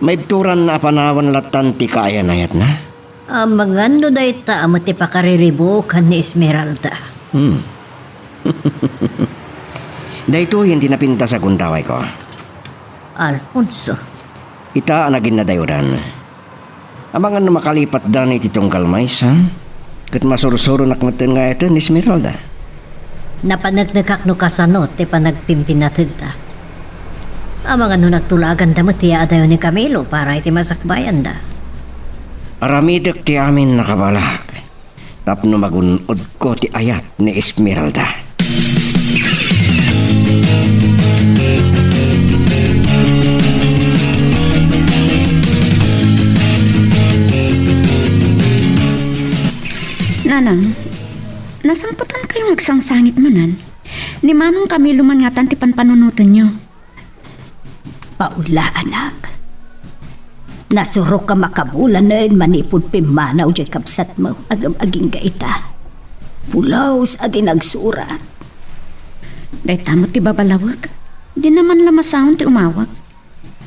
Maibturan a panawan lattan ti kaayan-ayatna? Amangan no dayta met ti pakariribukon ni Esmeralda. Hmm. Daytoyen ti napintas a gundawayko. Alfonso. Ita a naginnadayodan. Amangan no makalipatdan iti tunggal maysa, ket masursuronak metten nga ayaten ni Esmeralda. Napaneknekak no kasano ti panagpimpinatedda. Amangan no nagtulaganda met ti yaadayo ni Camilo para iti masakbayanda. Aramidek ti amin a kabalak tapno magun-odko ti ayat ni Esmeralda. Nanang, nasangpetankayo nga agsangsangit manen? Ni Manong Camilo man ngatan ti panpanunotenyo. Paula, anak. Nasurok a makabulanen manipud pimmanaw diay kabsatmo, agingga ita. Pulos a di nagsurat. Dayta met ti babalawek. Dina man la masaon ti umawag.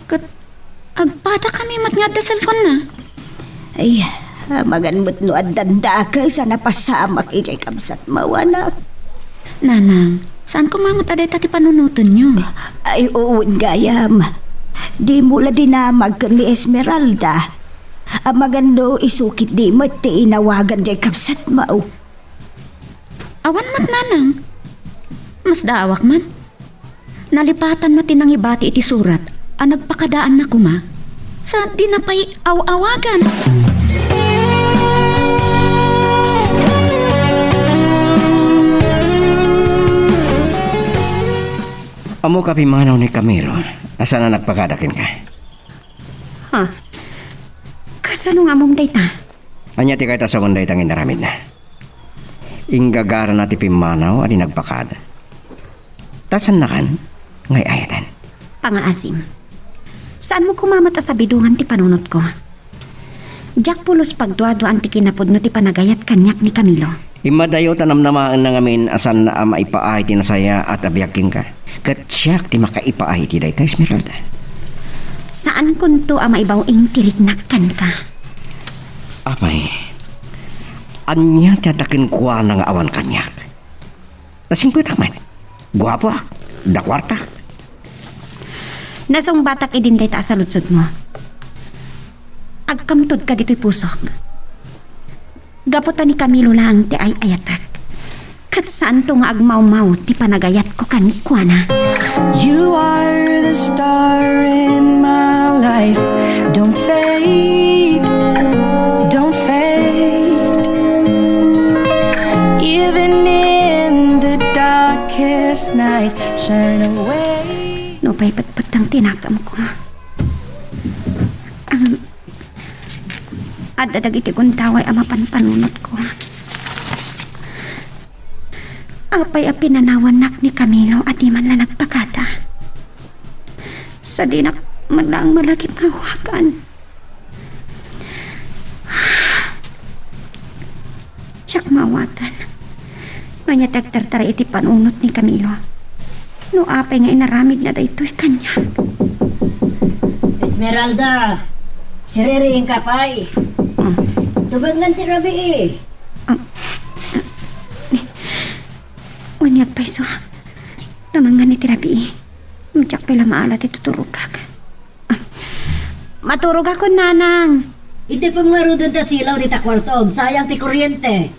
Ket agpadakami met nga adda cellphone-na. Ay, amangan met no addan dakes a napasamak idiay kabsatmo, anak. Nanang, saan koma met a dayta ti panunotenyo? Ay, wen gayam. Dimo la dinamag ken ni Esmeralda. Amangan no isu ketdi met ti inawagan diay kabsatmo. Awan met, nanang. Masdaawak man. Nalipatanna ti nangibati iti surat a nagpakadaanna koma. Sa dina pay aw-awagan. Ammoka pimmanaw ni Camilo a saan a nagpakada kenka? Ha? Kasano nga ammom dayta? Ania ti kayatmo a sawen dayta nga inaramidna? Inggagarana ti pimmanaw a di nagpakada. Ta saannakan nga ay-ayaten. Pangaasim. Saanmo koma met a sabidongan ti panunotko. Diak pulos pagduaduaan ti kinapudno ti panagayat kaniak ni Camilo. Immadayo ta namnamaenna ngamin a saanna a maipaay ti nasayaat a biag kenka. Ket siak ti makaipaay iti dayta, Esmeralda. Saankonto a maibaw-ing ti riknak kenka. Apay, ania ti adda kenkuana nga awan kaniak? Nasingpetak met. Guapoak. Dakuartak. Nasungbatak idin dayta a saludsodmo. Agkamtodka ditoy pusok. Gapu ta ni Camilo laeng ti ay-ayatek. Ket saanto nga agmawmaw ti panagayatko kenkuana. You are the star in my life. Don't fade, don't fade. Even in the darkest night, shine away. No pay petpetang ti nakamko. Ang Adda dagiti gundaway a mapanpanunotko. Apay a pinanawannak ni Camilo a di man la nagpakada? Sadinak man laeng malagip nga awagan. Diak maawatan. No ania ti agtartaray iti panunot ni Camilo. No apay nga inaramidna daytoy kaniak. Esmeralda, siririingka pay. Ah. Tubengan ti rabii. Ah, ah, ni, ania pay so, namangan iti rabii. Diak pay la maala ti tuturogak. Maturogakon, Nanang. Idi pay ngaruden ta silaw dita kuartom, sayang ti kuryente.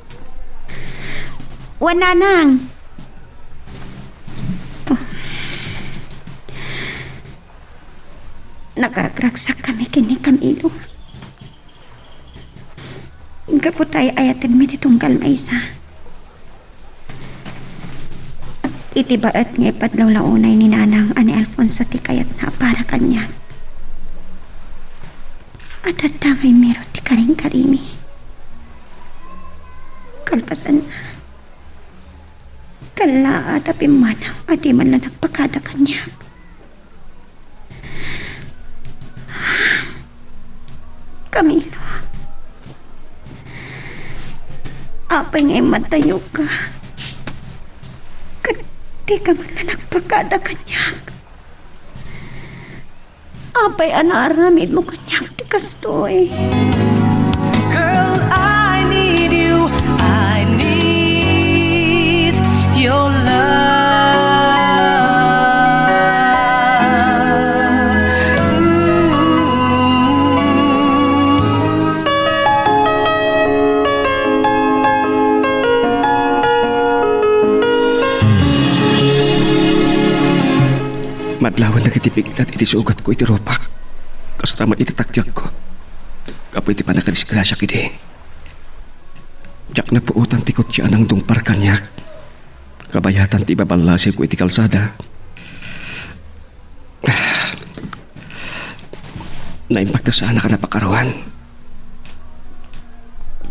Wen, Nanang. Nakaragragsakkami ken ni Camilo. Gapu ta ay-ayatenmi ti tunggal maysa. Iti baet nga ipadlawlawnay ni Nanang a ni Alfonso ti kayatna a para kaniak, adda dagiti meron ti karingkarimi. Kalpasanna, kallaat a pimmanaw a di man la nagpakada kaniak. Camilo, apay nga immadayoka? Ket dika man la nagpakada kaniak. Apay a naaramidmo kaniak ti kastoy? Girl, I need you. I need your love. Ooh. Madlawan dagiti piklat iti sugatko iti rupak, kasta met iti takyagko, gapu iti pannakadisgrasiak idi. Diak napuotan ti kotse a nangdungpar kaniak. Kabayatan ti ibaballasibko iti kalsada. Naimbag ta saanak a napakaruan.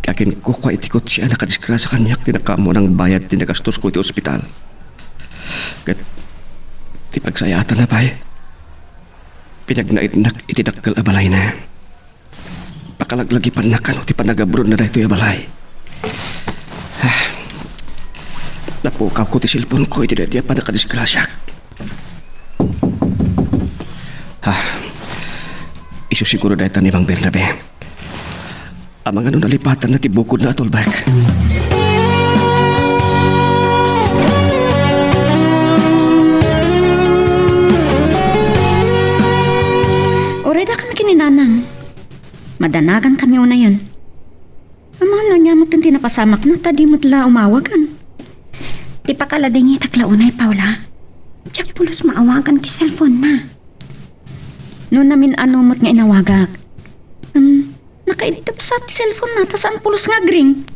Aginkukua iti kotse a nakadisgrasia kaniak ti nakaammo a nangbayad ti nagastosko iti ospital. Ket ti pagsayaatna pay, pinagnaednak iti dakkel a balayna. Pakalaglagipannak kano ti panagabronna daytoy a balay. Ah, napukawko ti cellphone-ko iti daydi a pannakadisgrasiak. Ah, isu siguro dayta ni Mang Bernabe. Amangan no nalipatanna ti bukodna a tulbek. Uray dakami ken ni Nanang. Madanagankami unayen. Amangan no ania met ti napasamakna ta di met la umawagan. Ti pakaladingitak la unay, Paula. Diak pulos maawagan ti cellphone na. No namin-ano met nga inawagak. Hmm, nakaidtep sa ti cellphone na, ta saan pulos nga agring.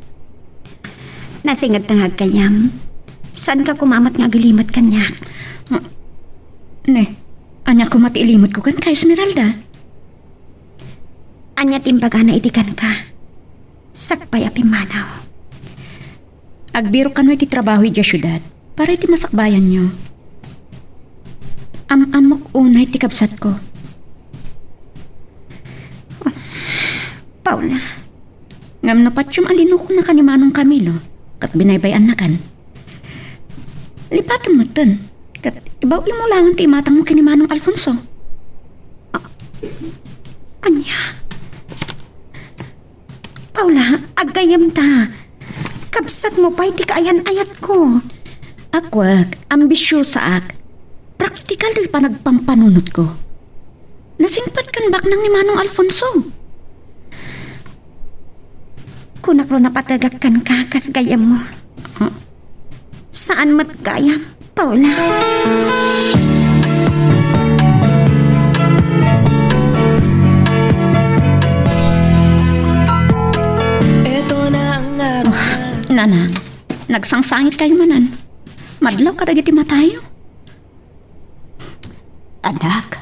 Nasinged ta nga aggayyem. Saan ka kumamat nga agilimed kaniak? Ah, ne, ania koma ti ilimed ko kenka, Esmeralda? Ania ti imbagana idi kenka? Sakbay a pimmanaw. Agbirok kano iti trabaho idiay siudad para iti masakbayanyo. Am-ammok unay ti kabsatko. Paula. Ngem no patiem a linukonaka ni Manong Camilo ket binaybay-annakan, lipatem metten ket ibaw-im mo laengen ti imatangmo ken ni Manong Alfonso. A-, ania? Paula, aggayyem ta. Kabsatmo pay ti kaayan-ayatko. Akwek, ambisyosaak. Praktikal ti panagpampanunotko. Nasingpet ken baknang ni Manong Alfonso. Kunak no napategak kenka kas gayyemmo. Ah. Saan met gayam, Paula. Eto na ang araw. Oh, nanang, nagsangsangit kayo manen. Madlaw kadagiti matayo. Anak,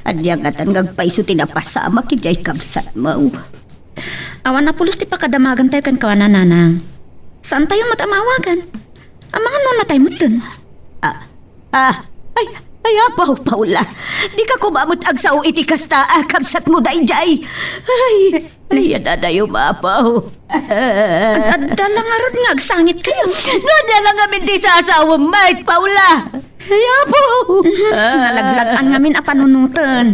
ania ngatan nga agpayso ti napasamak idiay kabsatmo? Awan a pulos ti pakadamagantayo kenkuana, nanang. Saantayo met a maawagan. Amangan no natay metten. Ah, ah, ay, ay, apo, Paula. Dika koma met agsao iti kasta a kabsatmo daydiay. Ay, ay, adadayo, apo. Ad-, adda la ngarud nga agsangit kayo. No, ania la ngamin ti sasaom met, Paula. Ay, apo. Nalaglag-an ngamin a panunoten.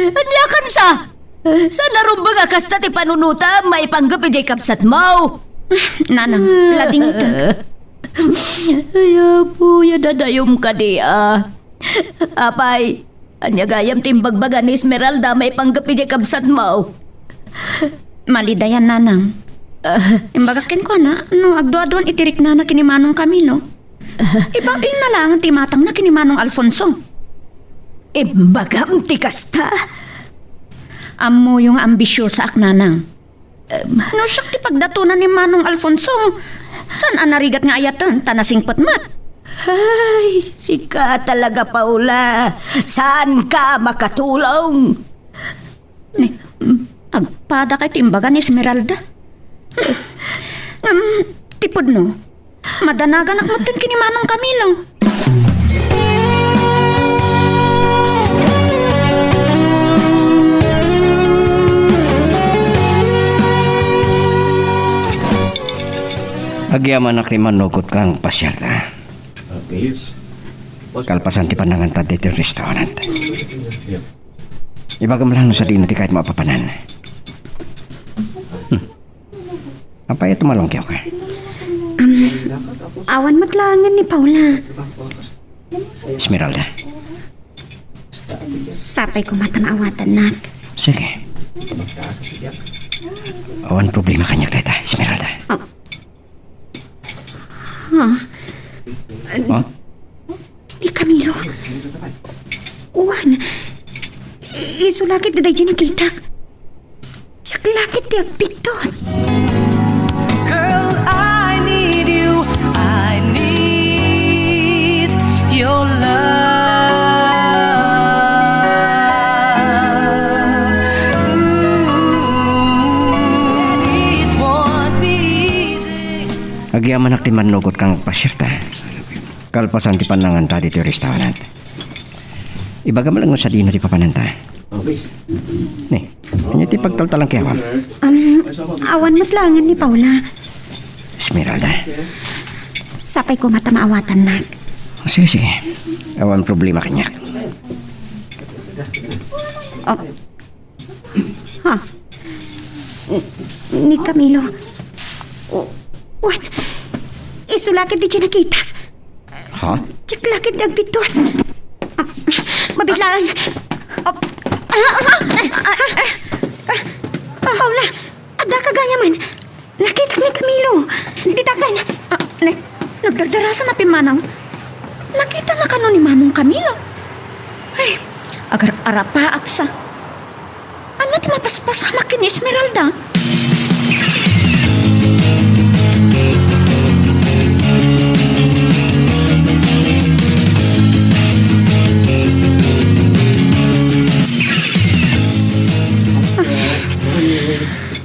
Ania kansa? Saan a rumbeng a kasta ti panunotam maipanggep idiay kabsatmo? Nanang, ladingka. Ay, apo, ya dadayom kadi, a. Apay, ania gayam ti imbagbaga ni Esmeralda maipanggep idiay kabsatmo? Malidayan, nanang. Ah. Imbagak kenkuana, no agduaduan iti riknana ken ni Manong Camilo. Ibabain na laeng ti imatangna ken ni Manong Alfonso. Imbagam ti kasta? Ammoyo nga ambisyosaak, nanang. Em. No siak ti pagdatonan ni Manong Alfonso, saan a narigat nga ayaten ta nasingpet met? Ay, sika talaga, Paula. Saanka makatulong? Ni, agpada kay ti imbaga ni Esmeralda. Ngem, ti pudno, madanaganak metten ken ni Manong Camilo. Agyamanak ti mannugot kang pasiarta. Kalpasan ti pannanganta ditoy restaurant. Ibagam lang no sadino ti kayat mo a papanan. Hmm. Apay a tumalongkiwka? Um, awan met laengen ni Paula. Esmeralda. Sapay koma ta maawatannak. Sige. Awan problema kaniak dayta, Esmeralda. Oh. Ha? Ha? Ni Camilo. Wen, i-, isu la ket daydi nakitak. Diak la ket ti agbiddut. Girl, I need you. I need your love. Ooh, it won't be easy. Agyamanak ti mannugot kang pasiarta. Kalpasan ti pannanganta ditoy restaurant. Ibagam lang no sadino ti papananta. Ni, ania ti pagtaltalangkiawam? Um, awan met laengen ni Paula. Esmeralda. Sapay koma ta maawatannak. Sige, sige. Awan problema kaniak. Oh. Ha? Ni Camilo. Wen, isu la ket daydi nakitak. Ha? Diak la ket agbiddut. Mabitlaan. Paula, addaka gayamen. Nakitak ni Camilo. Ditaken. Ah, ne, nagdardarasa na pimmanaw. Nakitana kano ni Manong Camilo? Ay, agar-arapaap sa. Ania ti mapaspasamak ken ni Esmeralda?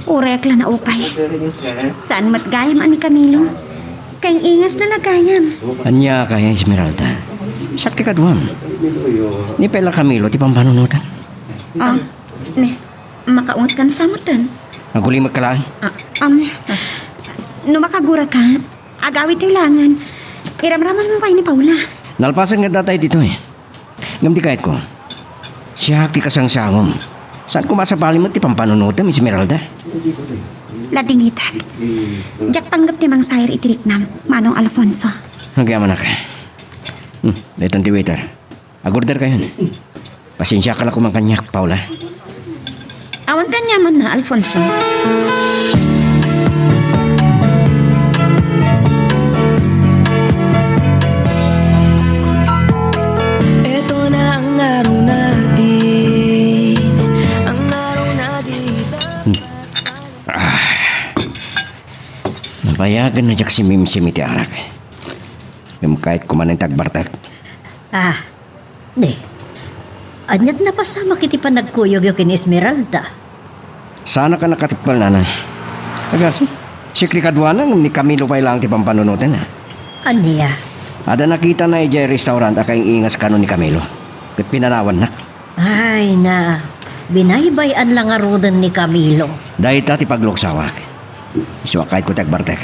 Uray ak la naupay. Saan met gayam a ni Camilo? Kaing-ingasna la gayam. Ania kaya, Esmeralda? Siak ti kaduam. Ni pay la Camilo ti pampanunotan. Ah, ne, makaunget kan sa metten. Agulimek ka laeng. Ah, um, no makagura ka, agawid tayo langan. Iramraman mo pay ni Paula. Nalpasan nga datay ditoy. Ngem ti kayatko, siak ti kasangsangom. Saan koma a sabali met ti pampanunotem, Esmeralda? Ladingitak. Diak panggep ti mangsair iti riknam, Manong Alfonso. Agyamanak. Hmm, daytan ti waiter. Agorder kayon. Pasensiaka la koma kaniak, Paula. Awan ti aniamanna, Alfonso. Ito na ang araw natin, ang araw na di. Hmm. Ah. Napayagen na diak simimsim iti arak. Ngem kayatko manen ti agbartek. Ah, Di. Aniat napasamak iti panagkuyogyo ken Esmeralda? Saanak a nakatekpel, nanang. Agasem, siak ti kaduana ngem ni Camilo pay laeng ti pampanunotenna. Ania? Adda nakitana idiay restaurant a kaing-ingas kano ni Camilo. Ket pinanawannak. Ay, na. Binaybay-an la ngaruden ni Camilo. Dayta ti pagluksawak. Isu a kayatko ti agbartek.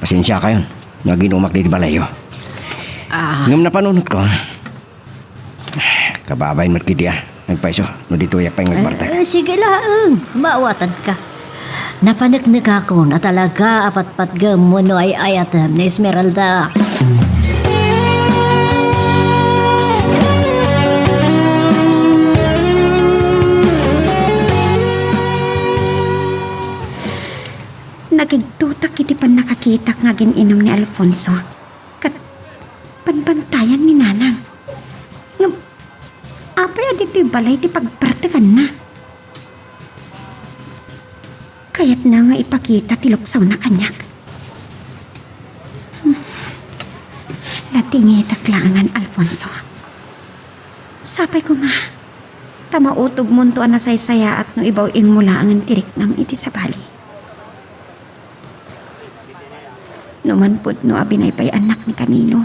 Pasensiakayon no aginumak ditoy balayyo. Ah. Ngem napanunotko. Kababain met ketdi a. Nagpayso, no ditoyak pay nga agbartek. Eh, eh, sige laeng. Maawatanka. Napaneknekakon a talaga a patpatgem wenno ay-ayatem ni Esmeralda. Nagiddutak iti pannakakitak nga agin-inum ni Alfonso. Ket banbantayan ni Nanang. Ngem, apay a ditoy balay ti pagbartekanna? Kayatna nga ipakita ti luksawna kaniak. Hmm. Ladingitak laengen, Alfonso. Sapay koma, ta mautobmonto a nasaysayaat no ibaw-ingmo laengen ti riknam iti sabali. No manpudno a binaybay-annak ni Camilo,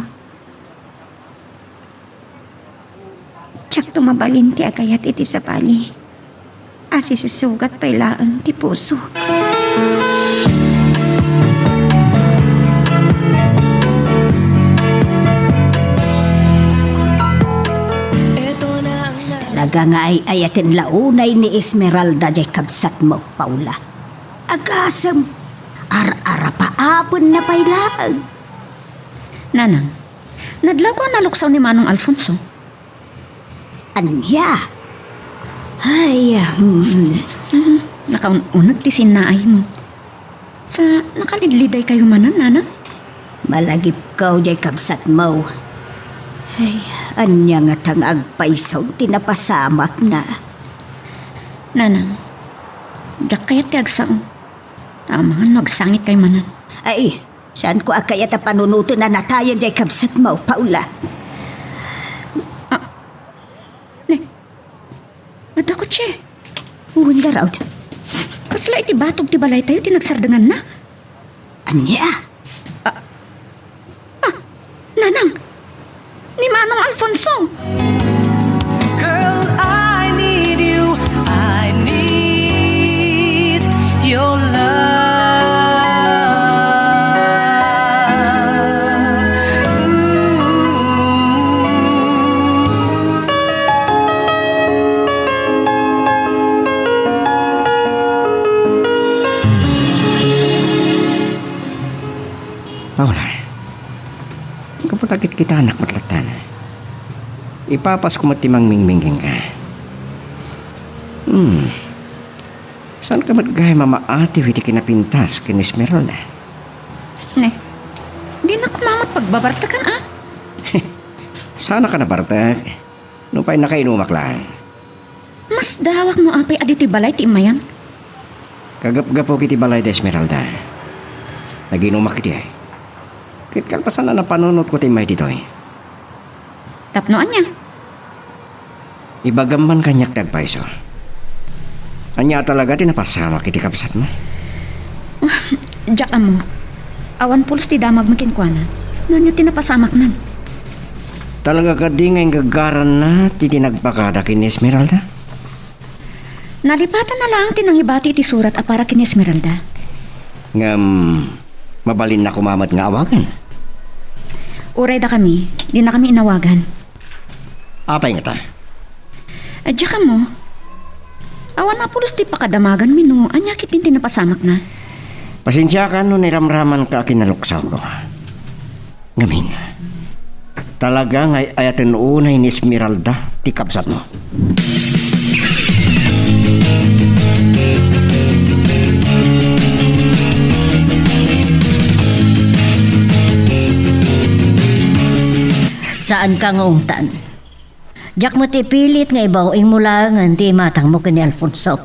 diakto mabalin ti agayat iti sabali a sisisugat pay laeng ti pusok. Talaga nga ay-ayaten la unay ni Esmeralda diay kabsatmo, Paula. Agasem, ar-arapaapenna pay laeng. Nanang, nadlawko a naluksaw ni Manong Alfonso. Ania? Ay, hmm. Hmm, nakaun-uneg ti sinnaaymo. Ta, nakalidlidaykayo manen, Nanang? Malagipko diay kabsatmo. Ay, ania ngata nga agpayso ti napasamakna? Nanang, diak kayat ti agsao. Ta amangan no agsangitkayo manen. Ay, saanko a kayat a panunoten a natayen diay kabsatmo, Paula. Ah, ne, adda kotse. Wen ngarud. Kasla iti batog ti balaytayo ti nagsardenganna. Ania? Ah, ah, Nanang! Ni Manong Alfonso! Girl, I need you. I need your love. Ooh. Paula, gapu ta kitkitanak met latta, ipapasko met ti mangmingming kenka. Hmm. Saanka met gayam a maatiw iti kinapintas ken ni Esmeralda? Ne, dinak koma met pagbabartekan, a? Saannak a nabartek. Nupay nakainumak laeng. Masdaawak no apay a ditoy balay ti immayam. Kagapgapuk iti balayda, Esmeralda. Naginumak idiay. Ket kalpasan a napanunotko ti immay ditoy. Tapno ania? Ibagam man kaniak ti agpayso. Ania talaga ti napasamak iti kabsatmo? Diak ammo. Awan pulos ti damagmi kenkuana. No ania ti napasamaknan? Talaga kadi nga inggagaranna ti, ti nagpakada ken ni Esmeralda? Nalipatanna laeng ti nangibati iti surat a para ken ni Esmeralda. Ngem, mabalinna koma met nga awagan. Uray dakami, dinakami inawagan. Apay ngata? Diak ammo. Awan a pulos ti pakadamaganmi no ania ketdin ti napasamakna. Pasensiakan no niramramanka a kinaluksawko. Ngamin, talaga nga ay-ayaten unay ni Esmeralda ti kabsatmo. Saanka nga ungtan. Diak met ipilit nga ibaw-ingmo laengen ti imatangmo ken ni Alfonso.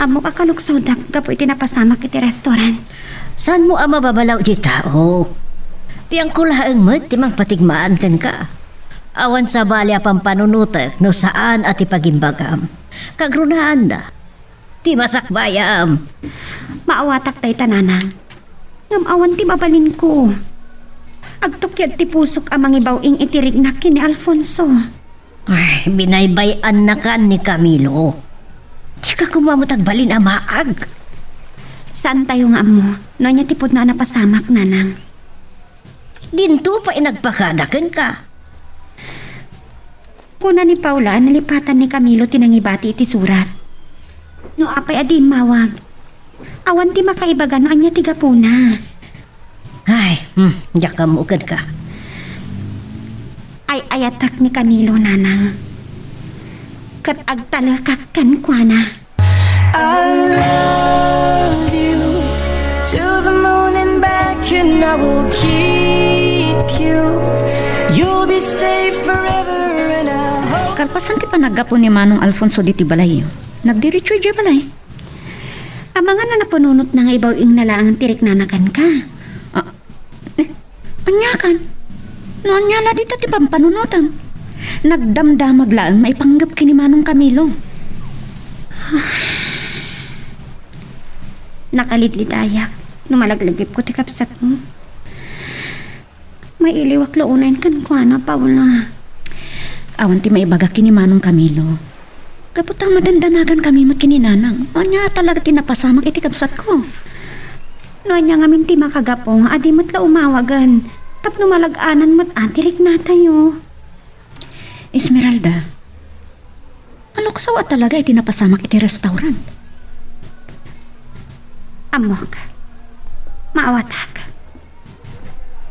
Ammok a kaluksawdak gapu iti napasamak iti restaurant. Saanmo a mababalaw iti tao? Piangko laeng met ti mangpatigmaan kenka. Awan sabali a pampanunotek no saan a ti pagimbagam. Kagrunaanda ti masakbayam. Maawatak dayta, nanang. Ngem awan ti mabalinko. Agtukyad ti pusok a mangibaw-ing iti riknak ken ni Alfonso. Ay, binaybay-annakan ni Camilo. Dika koma met agbalin a maag. Saantayo nga ammo no ania ti pudno a napasamak, nanang. Dinto pay nagpakada kenka. Kuna ni Paula a nalipatan ni Camilo ti nangibati iti surat. No apay a di immawag, awan ti makaibaga no ania ti gapuna. Ay, hmm, diak ammo kenka. Ay-ayatak ni Camilo, nanang. Ket agtalekak kenkuana. I love you to the moon and back, and I will keep you. You'll be safe forever, and I hope. Kalpasan ti panaggapu ni Manong Alfonso ditoy balayyo, nagdiretso idiay balay. Amangan a napanunotna nga ibaw-ingna laeng ti riknana kenka. Ah, eh, aniakan? No ania la dita ti pampanunotem? Nagdamdamag laeng maipanggep ken ni Manong Camilo. Nakalidlidayak no malaglagipo ti kabsatmo. Mailiwak la unayen kenkuana, Paula. Awan ti maibaga ken ni Manong Camilo. Gapu ta madandanagan kami met ken ni Nanang. Ania talaga ti napasamak iti kabsatko? No ania ngamin ti makagapu, a di met la umawagen. Tapno malag-anan met a ti riknatayo. Esmeralda, naluksaw a talaga iti napasamak iti restaurant. Ammok. Maawatak.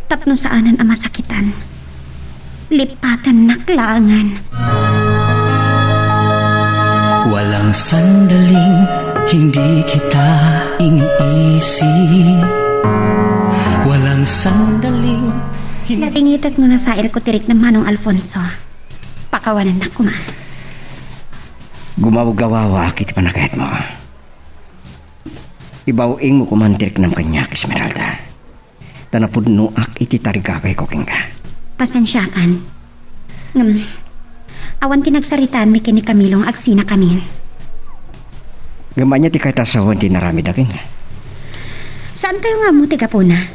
Tapno saanen a masakitan, lipatennak laengen. Walang sandaling hindi kita iniisip. Walang sandaling hindi. Nadingitek no nasairko ti riknam, Manong Alfonso. Pakawanennak koma. Gumawgawawaak iti panagayatmo. Ibaw-ingmo koman ti riknam kaniak, Esmeralda. Ta napudnoak iti tarigagayko kenka. Pasensiakan. Ngem, awan ti nagsaritaanmi ken ni Camilo nga agsinakamin. Ngem ania ti kayat a sawen ti inaramidda kenka? Saantayo nga ammo ti gapuna.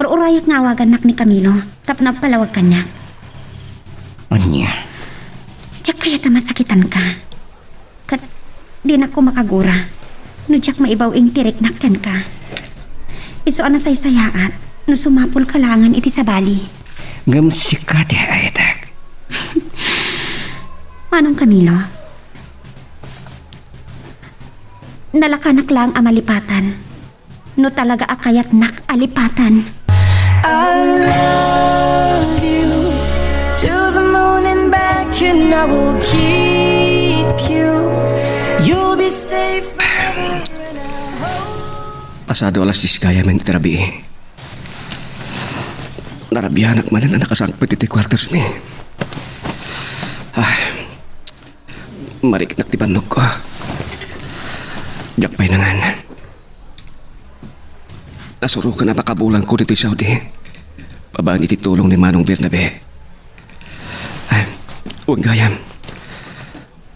Ur-urayak nga awagannak ni Camilo tapno agpalawag kaniak. Ania? Diak kayat a masakitanka. Ket dinak koma makagura no diak maibaw-ing ti riknak kenka. Isu a nasaysayaat no sumapulka laengen iti sabali. Ngem sika ti ay-ayatek. Manong Camilo, nalakanak laeng a malipatan. No talaga a kayatnak a lipatan. I love you to the moon and back, and I will keep you. You'll be safe forever, and I hope. Pasado alas dies gayam iti rabii. Narabianak manen a nakasangpet iti quarters mi. Ah, mariknak ti bannogko. Diak pay nangan. Nasurokan a makabulangko ditoy Saudi babaen iti tulong ni Manong Bernabe. Ah, wen gayam,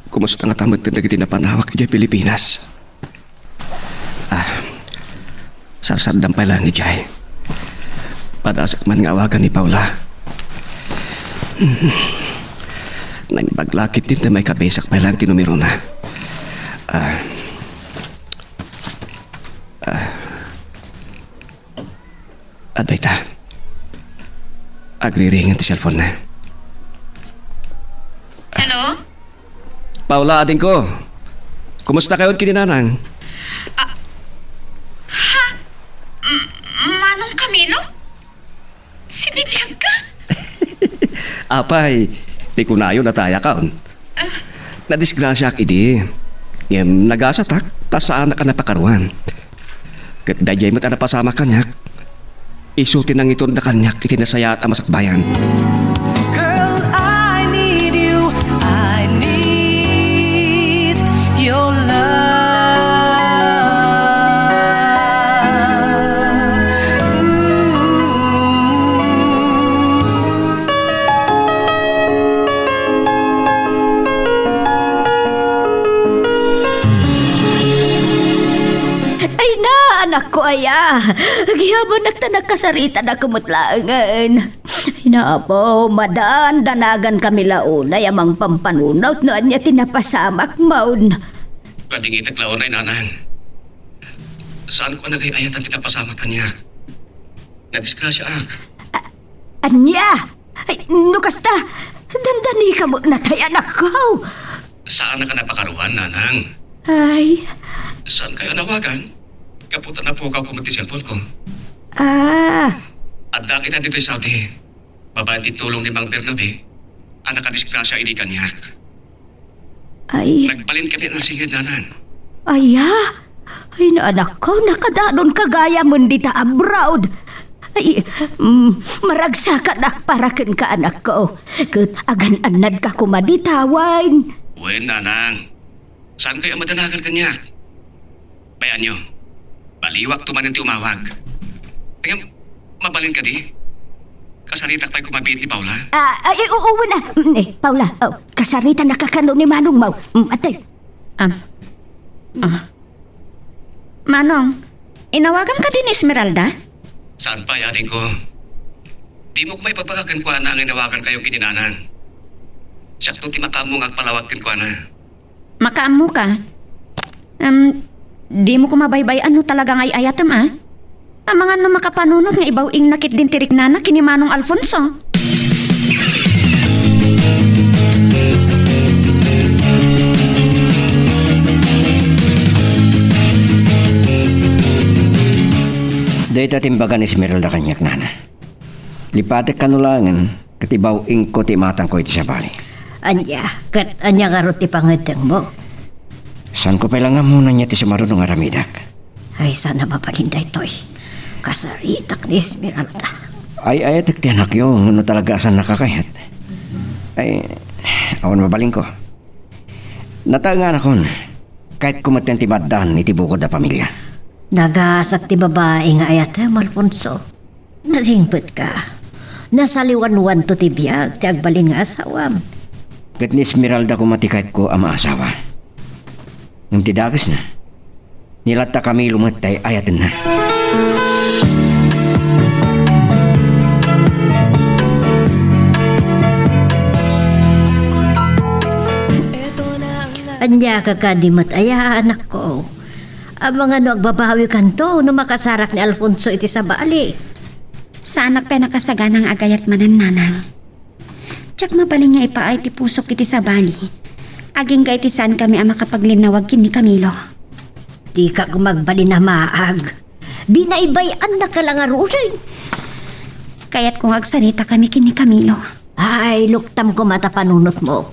kumusta ngata metten dagiti napanawak idiay Pilipinas? Ah, sarsaram pay laeng idiay. Padasek man nga awagan ni Paula. Naimbag la ketdin ta maikabisak pay laeng ti numerona. Ah, ah, adda ita. Agriringen ti cellphone-na. Hello? Paula, adingko. Kumusta kayon ken ni Nanang? Ah, ha? M-, Manong Camilo? Sinibiag ka? Apay, ti kunayo natayakon. Ah. Nadisgrasiaak idi. Ngem nagasatak, ta saanak a napakaruan. Ket daydiay met a napasamak kaniak. Isu ti nangitedda kaniak iti nasayaat a masakbayan. Girl, I need you. I need your love. Ooh. Ay na, anakko aya. Agyamannak ta nakasaritanak met laengen. Ay na, apo, madandanagan kami la unay a mangpampanunot no ania ti napasamakmon. Nadingitek la unay, Nanang. Saanko a nagay-ayatan ti napasamak kaniak. Nadisgrasiaak. A-, ania? Ay, no kasta, dandanikam met natay, anakko. Saanak a napakaruan, Nanang. Ay. Saankayo a nawagan? Gapu ta napukawko met ti cellphone-ko. Ah. Addaak ita ditoy Saudi. Babaen ti tulong ni Mang Bernabe a nakadisgrasia idi kaniak. Ay. Nagbalin kami a nasinged, Nanang. Aya? Ay, na anakko, nakadanonka gayamen dita abroad. Ay, mm, maragsakanak para kenka, anakko. Ket agan-annadka koma dita wen. Wen, Nanang. Saankayo a madanagan kaniak? Bay-anyo, baliwakto manen ti umawag. Ngem, mabalin kadi? Kasaritak pay koma biit ni Paula? Ah, ay, oo, wen a. Mm, eh, Paula, oh, kasaritanaka kano ni manongmo. Mm, atay. Am. Ah. Manong, inawagam kadi ni Esmeralda? Saan pay, adingko? Dimo koma ibabaga kenkuana nga inawagankayo ken ni Nanang. Siakto ti makaammo nga agpalawag kenkuana. Makaammoka? Em, dimo koma baybay-an no talaga nga ay-ayatem, a? Amangan no makapanunot nga ibaw-ingna ketdin ti riknana ken ni Manong Alfonso. Dayta ti imbaga ni Esmeralda kaniak, nana. Lipatek kano laengen, ket ibaw-ingko ti imatangko iti sabali. Ania, ket ania ngarud ti pangeddengmo? Saanko pay la nga ammo no ania ti sumaruno nga aramidek. Ay, saan a mabalin daytoy. Kasaritak ni Esmeralda. Ay-ayatek ti anakyo, ngem no talaga a saannaka kayat. Ay, awan mabalinko. Nataenganakon, kayatko metten ti maaddaan iti bukod a pamilia. Nagasat ti babai nga ayatem, Alfonso. Nasingpetka. Nasaliwanwanto ti biag ti agbalin nga asawam. Ket ni Esmeralda koma ti kayatko a maasawa. Ngem ti dakesna, ni latta Camilo met ti ay-ayatenna. Ania ka kadi met aya, anakko? Amangan no agbabawikanto no makasarak ni Alfonso iti sabali. Saanak pay a nakasagana nga agayat manen, nanang. Diak mabalin nga ipaay ti pusok iti sabali, agingga iti saankami a makapaglinnawag ken ni Camilo. Dika koma agbalin a maag. Binaybay-annaka la ngaruden. Kayatko nga agsaritakami ken ni Camilo. Ay, luktam koma ta panunotmo.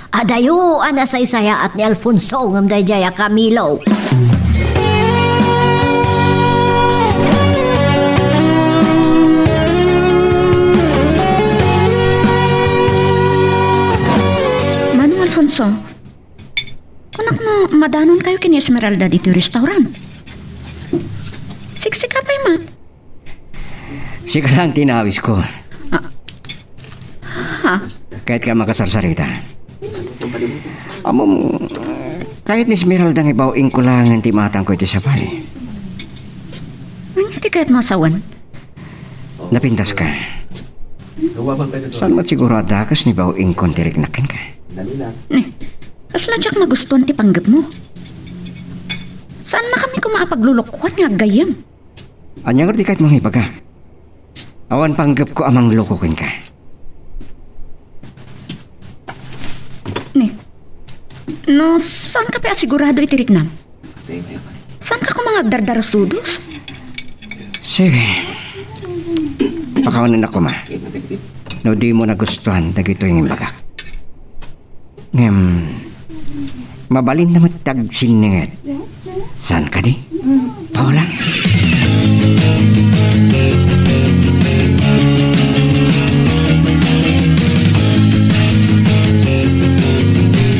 Adayo a nasaysayaat ni Alfonso ngem daydiay a Camilo. Kunak no madanonkayo ken ni Esmeralda ditoy restaurant. Siksika pay met. Sika lang ti inawisko. Ah. Ha? Kayat ka makasarsarita? Ammom, kayat ni Esmeralda nga ibaw-ingko laengen ti imatangko iti sabali. Ania ti kayatmo a sawen? Napintas ka. Saan met siguro a dakes ni baw-ingkon ti riknak kenka? Ni, kasla diak magustuan ti panggepmo. Saannakami koma a paglulukoan nga aggayyem. Ania ngarud ti kayatmo nga ibaga? Awan panggepko a mangloko kenka. Ni, no, saanka pay a sigurado iti riknam? Saanka koma nga agdardarusudos? Sige. Pakawanennak koma. No dimo nagustuan dagitoy nga imbagak. Ngem, mabalinna met ti agsinninged. Saan kadi? Paula?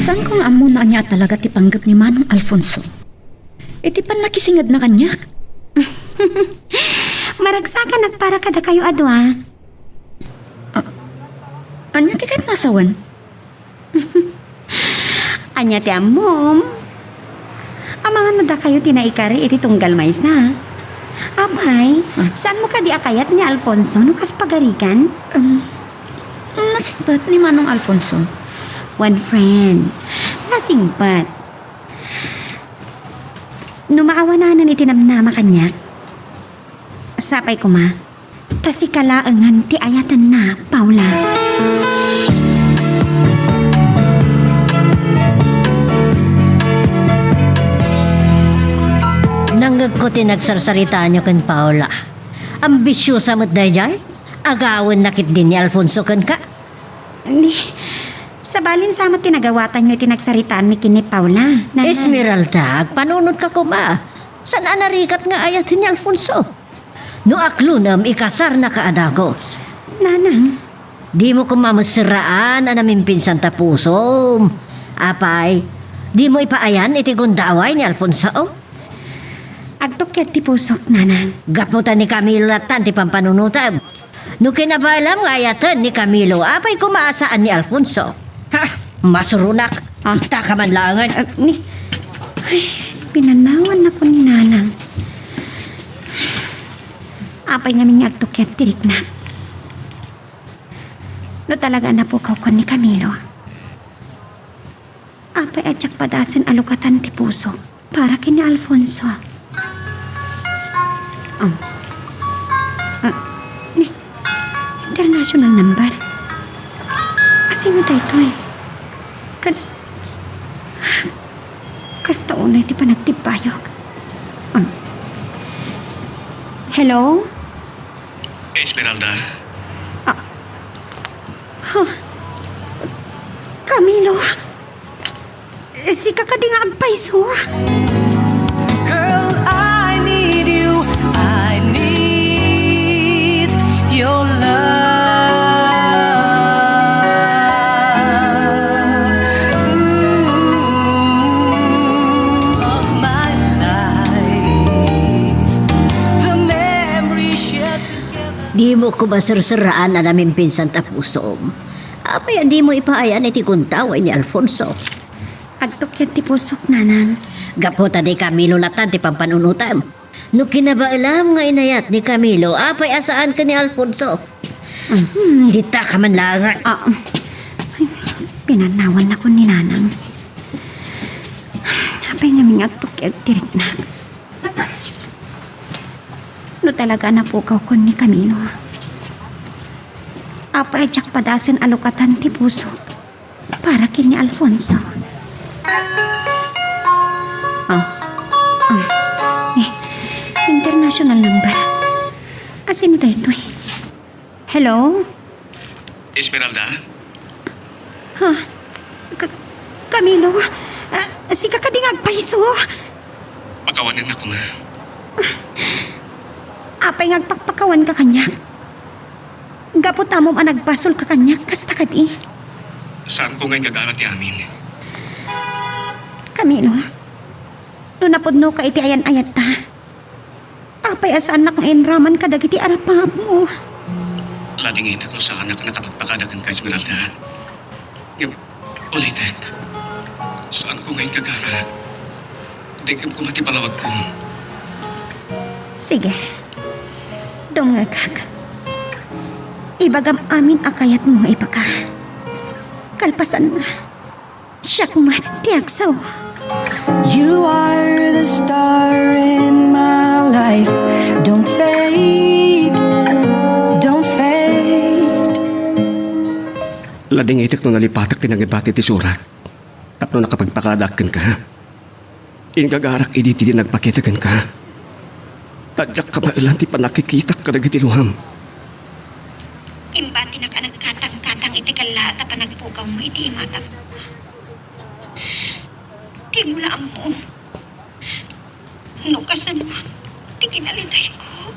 Saanko nga ammo no ania a talaga ti panggep ni Manong Alfonso. Iti pannakisingedna kaniak. Maragsakanak para kadakayo a dua. Ah, ania ti kayatmo a sawen? Ania ti ammom? Amangan no dakayo ti naikari iti tunggal maysa. Apay, ah, saanmo kadi a kayat ni Alfonso no kas pagarigan? Um, nasingpet ni Manong Alfonso. One friend. Nasingpet. No maawananan iti namnama kaniak, sapay koma, ta sika laengen ti ayatenna, Paula. Nangngegko ti nagsarsaritaanyo ken Paula. Ambisiosa met daydiay? Agawenna ketdi ni Alfonso kenka? Ni, sabalin sa met ti nagawatanyo iti nagsaritaanmi ken ni Paula, Nanang. Esmeralda, agpanunotka koma. Saan a narigat nga ayaten ni Alfonso? No aklonem, ikasarnaka a dagus. Nanang. Dimo koma met serraan a namimpinsan ta pusom. Apay, dimo ipaayan iti gundaway ni Alfonso? Agtukiad ti pusok, Nanang. Gapu ta ni Camilo lattan ti pampanunotem. No kinabaelam nga ayaten ni Camilo, apay koma a saan ni Alfonso? Ha? Masuronak. Ah. Dita ka man laengen. Ah, ni, ay, pinannawannakon ni Nanang. Apay ngamin nga agtukiad ti riknak? No talaga a napukawkon ni Camilo, apay a diak padasen a lukatan ti pusok para ken ni Alfonso? Ah. Ah, ni, international number. Asino daytoy? Kan-, kasta unay ti panagtibbayok. Ah. Hello? Esmeralda? Ah. Ha? Camilo? Sika kadi nga agpayso? Girl, I need you. I need your love. Ooh, of my life. The memory shared together. Dimo koma serserraan a namimpinsan ta pusom. Apay a dimo ipaayan iti gundaway ni Alfonso? Agtukiad ti pusok, Nanang. Gapu ta ni Camilo lattan ti pampanunotem. No kinabaelam nga inayat ni Camilo, apay a saan ken ni Alfonso? Hmm, dita ka man laengen. Ah, ay, pinannawannakon ni Nanang. Apay ngamin nga agtukiad ti riknak? No talaga a napukawkon ni Camilo, apay a diak padasen a lukatan ti pusok para ken ni Alfonso? Ah. Ah. Eh, international number. Asino daytoy? Hello? Esmeralda? Ha? Ka-, Camilo? Ah, sika kadi nga agpayso? Pakawanennak koma. Apay nga agpakpakawanka kaniak? Gapu ta ammom a nagbasolka kaniak, kasta kadi? Saanko nga igagara ti amin. Camilo, no napudnoka iti ayan-ayatta, apay a saannak nga inraman kadagiti arapapmo? Ladingitek no saanak a nakapagpakada kenka, Esmeralda. Ngem, ulitek, saanko nga ingagara. Dengngem koma ti palawagko. Sige. Dumngegak. Ibagam amin a kayatmo nga ibaka. Kalpasanna, siak met ti agsao. You are the star in my life. Don't fade, don't fade. Ladingitek no nalipatak ti nangibati ti surat tapno nakapagpakadaak kenka. Ingagarak idi ti di nagpakita kenka. Ta diak kabaelan ti pannakikitak kadagiti luam. Imbatinak a nagkatangkatang iti kellaat a panagpugawmo iti imatangmo. Dimo la ammo no kasano ti kinalitayko.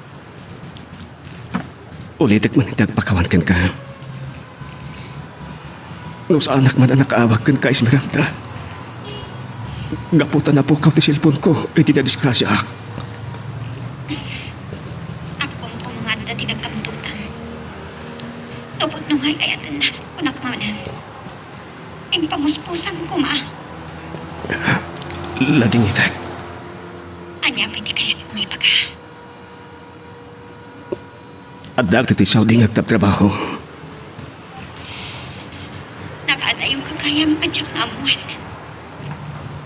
Ulitek man iti agpakawan kenka. No saanak man a nakaawag kenka, Esmeralda, gapu ta napukaw ti cellphone-ko iti nadisgrasiaak. Appoam, koma nga adda ti nagkamtotam. Tupot no nga ay-ayatennak, kunak manen. Impamuspusan koma. Ladingitek. Ania pay ti kayatmo nga ibaga? Addaak ditoy Saudi nga agtrabtrabaho. Nakaadayonka gayam a diak naammuan.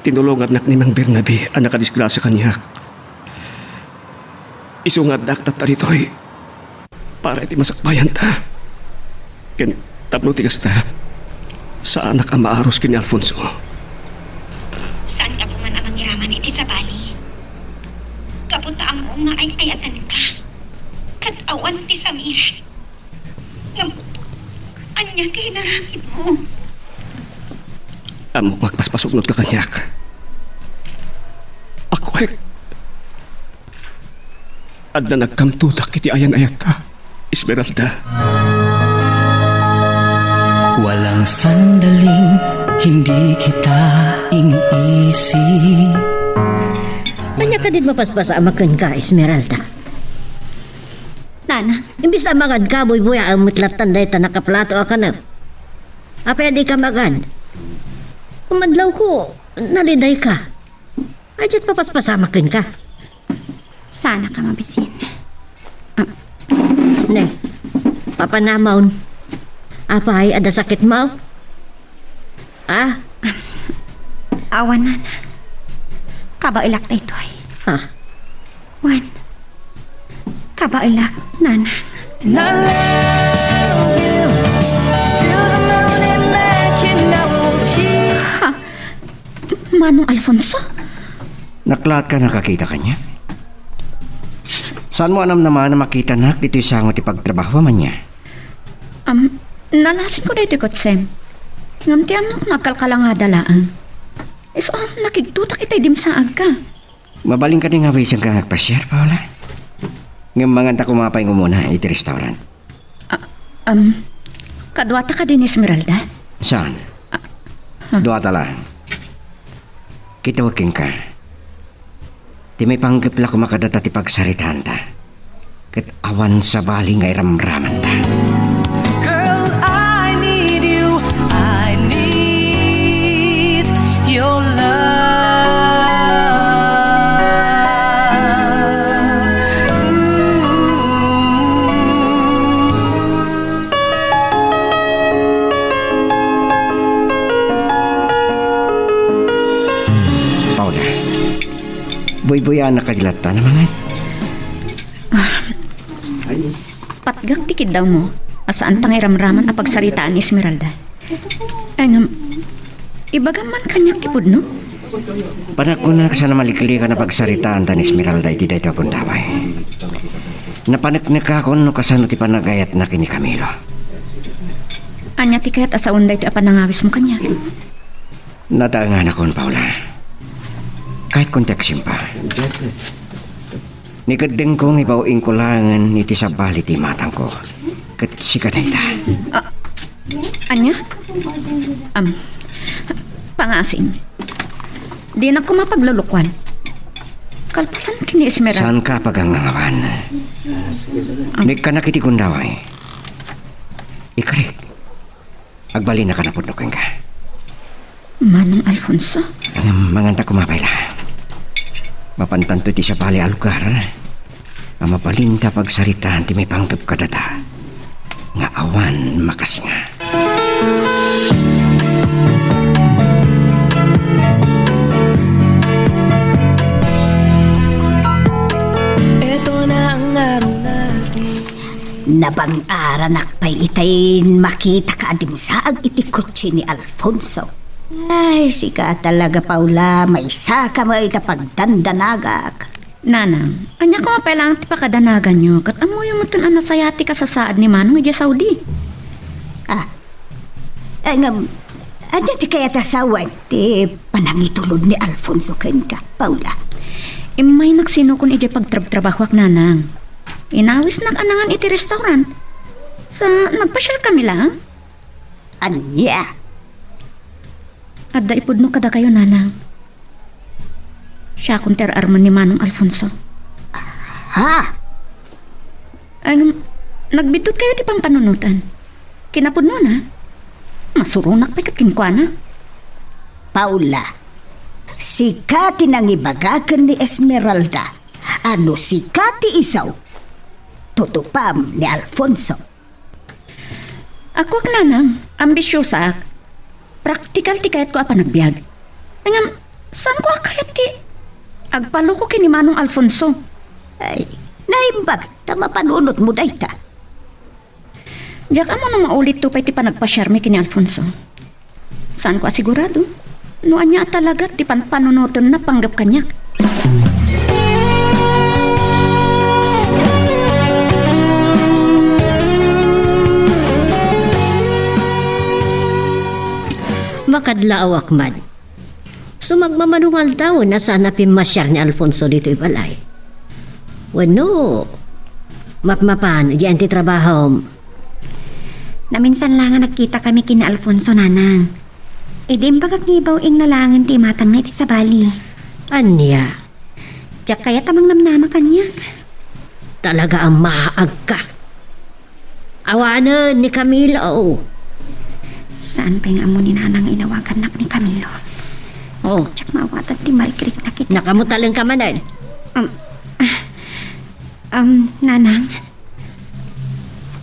Tinulongannak ni Mang Bernabe a nakadisgrasia kaniak. Isu nga addaak tatta ditoy para iti masakbayanta. Ken tapno ti kasta, saanak a maarus ken ni Alfonso. Saanka koman a mangiraman iti sabali. Gapu ta ammom nga ay-ayatenka. Ket awan ti samiran. Ngem, ania ti inaramidmo? Ammok nga agpaspasuknodka kaniak. Akwek. Adda nagkamtotak iti ayan-ayatta, Esmeralda. Walang sandaling hindi kita iniisip. Ania kadin mapaspasam kenka, Esmeralda? Nanang. Imbes a manganka, buybuyaem met lattan dayta nakaplato a kanep. Apay a dika mangan? Kumadlawko, nalidayka. Ay, diak papaspasamak kenka. Saanaka mabisin. Ah. Ne, papanamon. Apay, adda sakitmo? Ah? Awan, Nanang. Kabaelak daytoy. Ah. Wen, kabaelak, Nanang. And I love you till the moon and back, and I will keep. Ha? Manong Alfonso? Naklaat ka nakakita kaniak? Saanmo a namnama a makitanak ditoy sango ti pagtrabaho, ania? Am, nalasinko daytoy kotsem. Ngem ti annok, nagkalkalangada laeng. Isu a, nakigtotak itay dimsaagka. Mabalin kadi nga awisenka nga agpasiar, Paula? Ngem manganta koma pay nga umuna iti restaurant. Ah, am, kaduata kadi ni Esmeralda? Saan? Ah, huh. Duata laeng. Kitaek kenka. Ti maipanggep la koma kadata ti pagsaritaanta. Ket awan sabali nga iramramanta. Girl, I need you. I need your love. Ooh. Paula, buybuyaannak kadi latta a mangan? Ah, patgek ti kiddawmo a saanta nga iramraman a pagsaritaan ni Esmeralda. Ay, ngem, ibagam man kaniak ti pudno? Panagkunak, saan a maliklikan a pagsaritaanta ni Esmeralda iti daytoy a gundaway. Napaneknekakon no kasano ti panagayatna ken ni Camilo. Ania ti kayat a saon daytoy a panangawismo kaniak? Nataenganakon, Paula. Kayatko ti agsimpa. Nikeddengko nga ibaw-ingko laengen iti sabali ti imatangko. Ket sika dayta. Ah, ania? Am, pangasim. Dinak koma paglulukuan. Kalpasan ti ni Esmeralda. Saanka a pagangangawan? Am- Naikkanak iti gundaway. Ikarik, agbalinaka napudno kenka. Manong Alfonso? Ngem manganta koma pay la. Mapantanto iti sabali a lugar a mabalinta a pagsaritaan ti maipanggep kadata nga awan makasinga. Eto na ang araw natin. Nabangaranak pay itay makitaka a dimsaag iti kotse ni Alfonso. Ay, sika talaga, Paula, maysaka met ita pagdandanagak. Nanang, ania koma pay laeng ti pakadanaganyo, ket ammoyo metten a nasaya ti kasasaad ni Manong idiay Saudi? Ah, eh, ngem, ania ti kayat a sawen ti panangitulod ni Alfonso kenka, Paula? Immaynak sinukon idiay pagtrabtrabahoak, Nanang. Inawisnak a nangan iti restaurant. Sa nagpasiarkami laeng? Ania? Adda ipudno kadakayo, Nanang. Siakon ti ar-armen ni Manong Alfonso. Ha? Ay, ngem, nagbiddutkayo ti pampanunotan. Kinapudnona, masuronak pay ket kenkuana. Paula, sika ti nangibaga ken ni Esmeralda a no sika ti isaw, tutupam ni Alfonso. Akoak, Nanang, ambisiosaak. Praktikal ti kayatko a panagbiag. Ngem, saanko a kayat ti agpaloko ken ni Manong Alfonso? Ay, naimbag ta mapanunotmo dayta. Diak ammo no maulitto pay ti panagpasiarmi ken ni Alfonso. Saanko a sigurado no ania a talaga ti panpanunotenna panggep kaniak. Makadlaawak man. Sumagmamano nga aldaw a saan a pimmasiar ni Alfonso ditoy balay. Wenno, mapmapan, dian ti trabahom. Naminsan la nga nagkitakami ken ni Alfonso, Nanang. Idi imbagak nga ibaw-ingna laengen ti imatangna iti sabali. Ania? Diak kayat a mangnamnama kaniak. Talaga a maagka. Awanen ni Camilo. Saan pay nga ammo ni Nanang nga inawagannak ni Camilo? Oh. Diak maawatan ti marikrikna ket. Nakamutalenka manen? Um, ah, um, Nanang.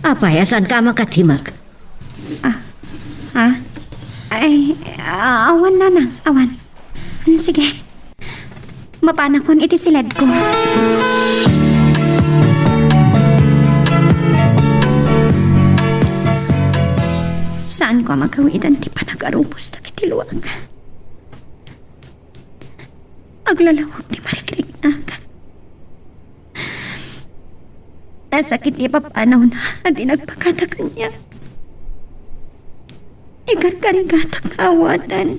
Apay, a saanka a makatimek? Ah, ha? Ay, a-, awan, Nanang, awan. Hmm, sige. Mapanakon iti siledko. Saanko a magawidan ti panagarubos dagiti luak. Aglalawag ti marikriknak. Nasakit ti papanawna a di nagpakada kaniak. Ikarkarigatak nga awaten.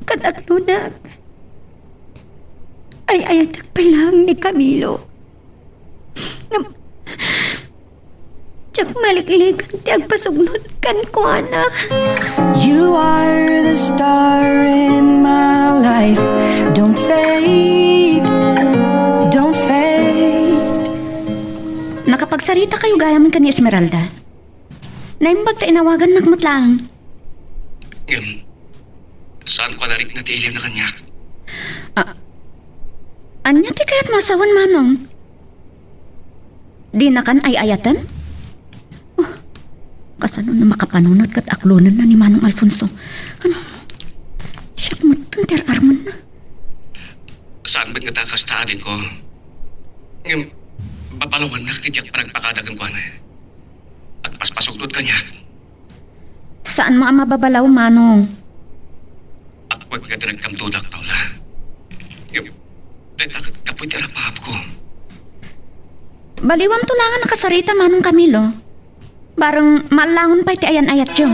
Ket aklonak. Ay-ayatek pay laeng ni Camilo. Ngem, diak maliklikan ti agpasugnot kenkuana. You are the star in my life. Don't fade, don't fade. Nakapagsaritakayo gayam ken ni Esmeralda? Naimbag ta inawagannak met laeng. Ngem, saanko a narikna ti iliwna kaniak. Ah, ania ti kayatmo a sawen, Manong? Dinakan ay-ayaten? Oh, kasano no makapanunot ket aklonenna ni Manong Alfonso? Ano? Siak metten ti ar-armenna. Saan met ngata a kasta, adingko. Ngem, babalawannak ti diak panagpakada kenkuana. Agpaspasugnot kaniak. Saanmo a mababalaw, Manong. Akwek nga tinagkamtodak, Paula. Ngem, dayta ket gapu iti arapaapko. Baliwamto laeng a nakasarita, Manong Camilo. Bareng maallangon pay ti ayan-ayatyo.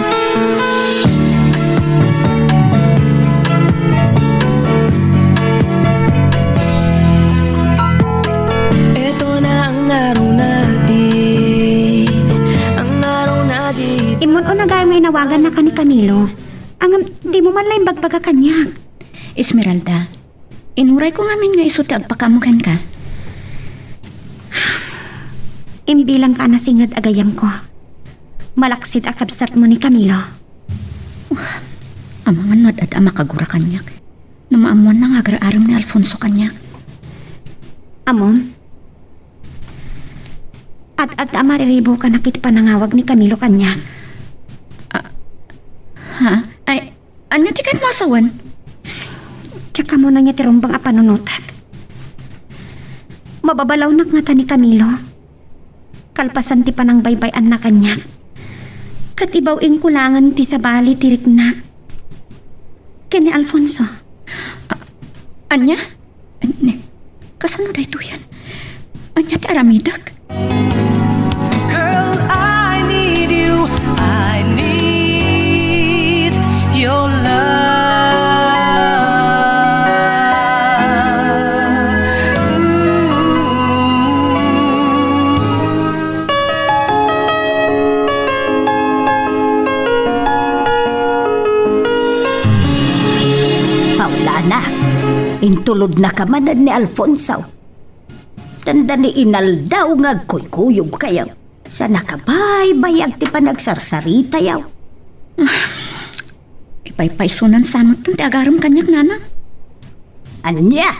Eto na ang araw natin, ang araw natin. Immun-una gayam nga inawagannak ni Camilo. Ngem, dimo man la imbagbaga kaniak. Esmeralda, inurayko ngamin nga isu ti agpakaammo kenka. Imbilangka a nasinged a gayyemko. Malaksid a kabsatmo ni Camilo. Amangan no ad-adda a makagura kaniak. No maammoanna nga agar-arem ni Alfonso kaniak. Ammom? Ad-adda a mariribukanak iti panangawag ni Camilo kaniak. Ah, ha? Ay, ania ti kayatmo a sawen? Diak ammo no ania ti rumbeng a panunotek. Mababalawnak ngata ni Camilo. Kalpasan ti panangbaybay-anna kaniak, ket ibaw-ingko laengen ti sabali ti riknak ken ni Alfonso. A-, ania? Ania? Kasano daytoyen? Ania ti aramidek? Girl, I need you. I need your love. Paula, anak, intulodnaka manen ni Alfonso. Dandani inaldaw nga agkuykuyogkayo. Sa nakabaybayag ti panagsarsaritayo. Ah, ipaypaysonan sa met ti agarem kaniak, nanang. Ania?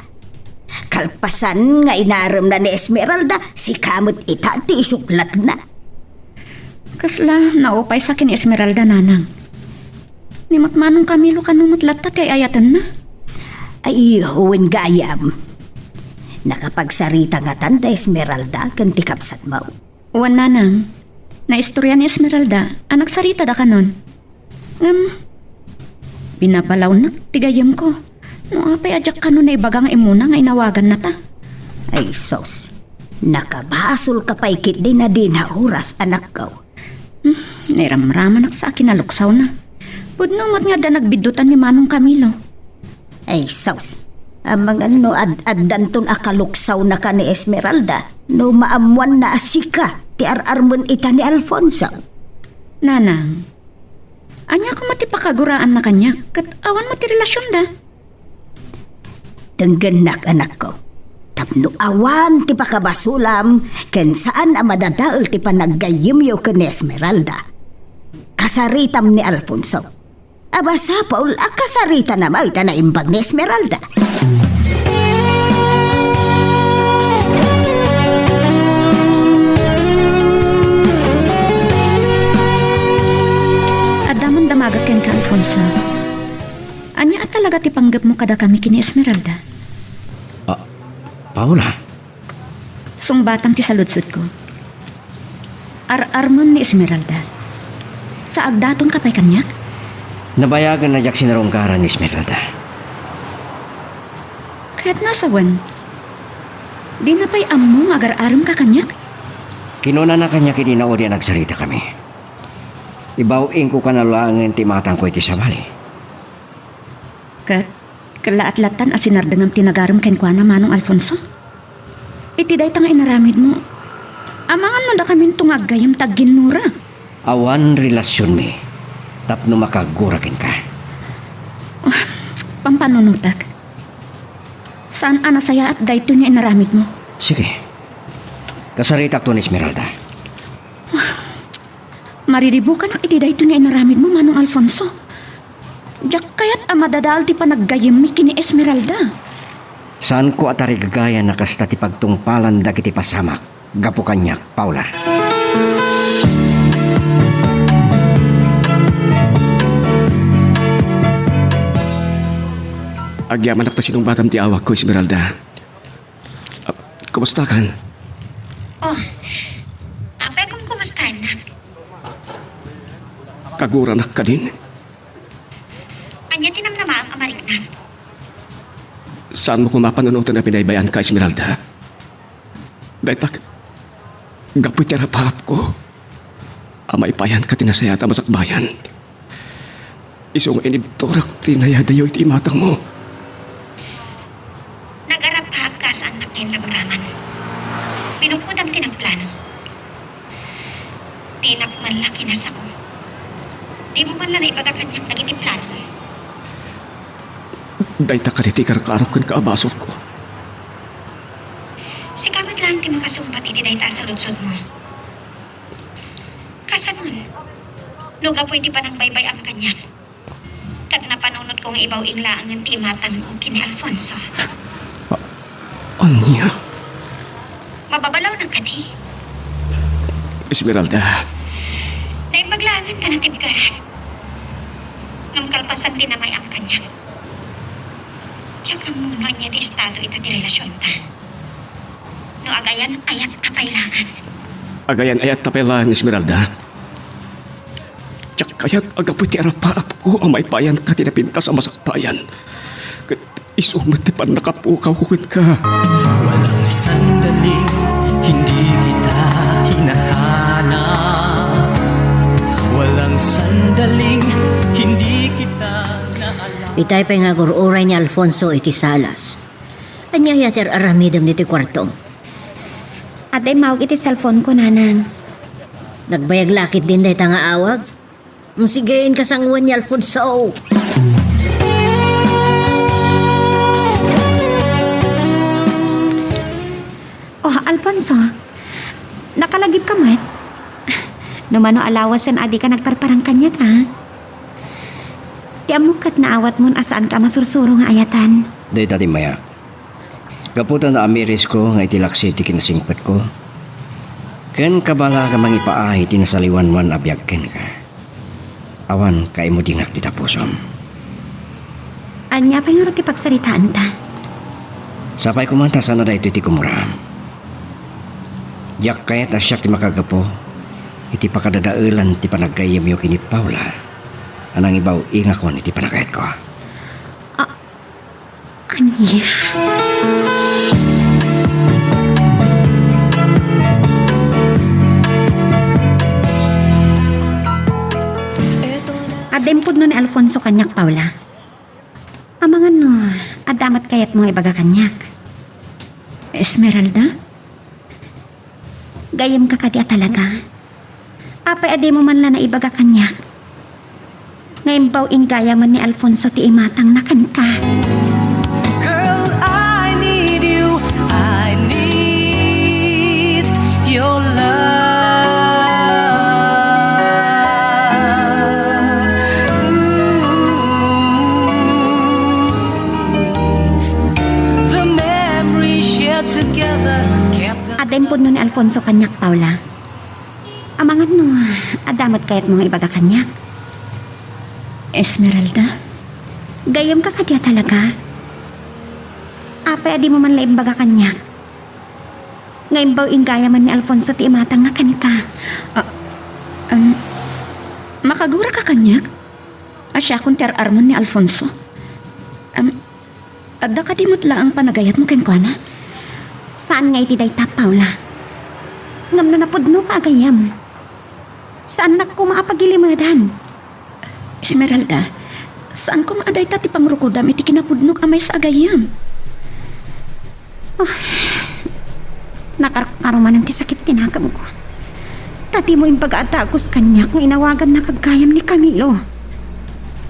Kalpasan nga inaremna ni Esmeralda, sika met ita ti isuklatna. Kasla naupay sa ken ni Esmeralda, nanang. Ni met Manong Camilo kano met latta ti ay-ayatenna? Ay, wen gayam. Nakapagsarita ngatan da Esmeralda ken ti kabsatmo? Wen, nanang, naistorya ni Esmeralda a nagsaritada kanon. Ngem, binabalawnak ti gayyemko. No apay a diak kano naibaga nga immuna nga inawagannata? Ay, sus. Nakabasolka pay ketdi dina oras, anakko. Hmm, nairamramanak sa a kinaluksawna. Pudno met nga adda nagbiddutan ni Manong Camilo. Ay, sus. Amangan no ad-addanton a kaluksawna ken ni Esmeralda, no maammoanna a sika ti ar-armen ita ni Alfonso. Nanang, ania koma ti pakaguraanna kaniak ket awan met ti relasionda? Denggennak, anakko. Tapno awan ti pakabasolam ken saan a madadael ti panaggayyemyo ken ni Esmeralda. Kasaritam ni Alfonso. A, masapul a kasaritana met ta naimbag ni Esmeralda. Adda man damagek kenka, Alfonso. Ania a talaga ti panggepmo kadakami ken ni Esmeralda? Ah, Paula. Sungbatam ti saludsodko. Ar-armem ni Esmeralda. Saagdatonka pay kaniak? Nabayagen a diak sinarungkaran ni Esmeralda. Kayatna a sawen, dina pay ammo nga agar-aremka kaniak? Kinunana kaniak idi naudi a nagsaritakami. Ibaw-ingko kano laengen ti imatangko iti sabali. Ket, kellaat lattan a sinardengam ti nagarem kenkuana, Manong Alfonso? Iti dayta nga inaramidmo, amangan no dakaminto nga aggayem ti agginnura. Awan relasionmi tapno makagura kenka. Ah, pampanunotek. Saan a nasayaat daytoy nga inaramidmo. Sige. Kasaritakto ni Esmeralda. Mariribukanak iti daytoy nga inaramidmo, Manong Alfonso. Diak kayat a madadael ti panaggayyemmi ken ni Esmeralda. Saanko a tarigagayan a kasta ti pagtungpalan dagiti pasamak gapu kaniak, Paula. Agyamanak ta sinungbatam ti awakko, Esmeralda. Ah, kumustakan? Oh, apay, kumkumustaennak? Kaguranak kadin? Ania ti namnamaem a mariknam? Saanmo koma a panunoten a binaybayanka, Esmeralda? Dayta, gapu iti arapaapko a maipayan ka ti nasayaat a masakbayan. Isu nga inibturak ti nayadayo iti imatangmo. Nagarapaap ka, saannak nga inramraman. Pinukudam ti nagplano. Dinak man la kinasao. Dimo man la naibaga kaniak dagiti planom. Dayta kadi ti ikarkarok kenka a basolko. Sika met laeng ti makasungbat iti dayta a saludsodmo. Kasanon, no gapu iti panangbaybay-am kaniak, ket napanunotko nga ibaw-ing laengen ti imatangko ken ni Alfonso. A-, ania? Mababalawnak kadi? Esmeralda. Naimbag laengen ta natibkerak. Ngem kalpasan ti namay-am kaniak, diak ammo no ania ti estado ita ti relasionta. No agayan-ayat ta pay laeng. Agayan-ayat ta pay laeng, Esmeralda. Diak kayat a gapu iti arapaapko a maipayanka ti napintas a masakbayan. Ket isu met ti pannakapukawko kenka. Walang sandaling hindi kita hinahanap. Walang sandaling hindi kita naalala. Itay pay nga agur-uray ni Alfonso iti salas. Ania aya ti ar-aramidem ditoy kuartom? Adda immawag iti cellphone ko, nanang. Nagbayag la ketdin dayta nga awag? Mm, sige, inka sangoen ni Alfonso. Oh, Alfonso, nakalagipka met? No mano a lawasen a dika nagparparang kaniak, a? Ti ammok ket naawatmon a saanka a masursuro nga ayatan. Dayta ti mayak. Gapu ta naamirisko nga iti laksi ti kinasingpetko, ken kabala nga mangipaay ti nasaliwanwan a biag kenka. Awan kaimudingak dita pusom. Ania pay ngarud ti pagsaritaanta? Sapay koma ta saan a daytoy ti kumuraam. Diak kayat a siak ti makagapu iti pakadadaelan ti panaggayyemyo ken ni Paula a nangibaw-ingakon iti panagayatko. Ah, Ania? Adda impudno ni Alfonso kaniak, Paula. Amangan no adda met kayatmo nga ibaga kaniak. Esmeralda? Gayyemka kadi a talaga? Apay a dimo man la naibaga kaniak nga imbaw-ing gayamen ni Alfonso ti imatangna kenka? Girl, I need you. I need your love. Ooh. The memory shared together kept the Adda impudno ni Alfonso kaniak, Paula. Amangan no adda met kayatmo nga ibaga kaniak. Esmeralda? Gayyemka kadi a talaga? Apay a dimo man la imbaga kaniak nga imbaw-ing gayamen ni Alfonso ti imatangna kenka? Ah, um, makagurak a kaniak? A siakon ti ar-armen ni Alfonso? Um, Adda kadi met laeng panagayatmo kenkuana? Saan nga iti dayta, Paula. Ngem no napudnoka a gayyem, saannak koma a pagilimedan. Esmeralda, saan koma a dayta ti pangrukodam iti kinapudnok a maysa a gayyem. Ah, nakarkaro manen ti sakit ti nakemko. Ta dimo imbaga a dagus kaniak nga inawagannaka gayyem ni Camilo.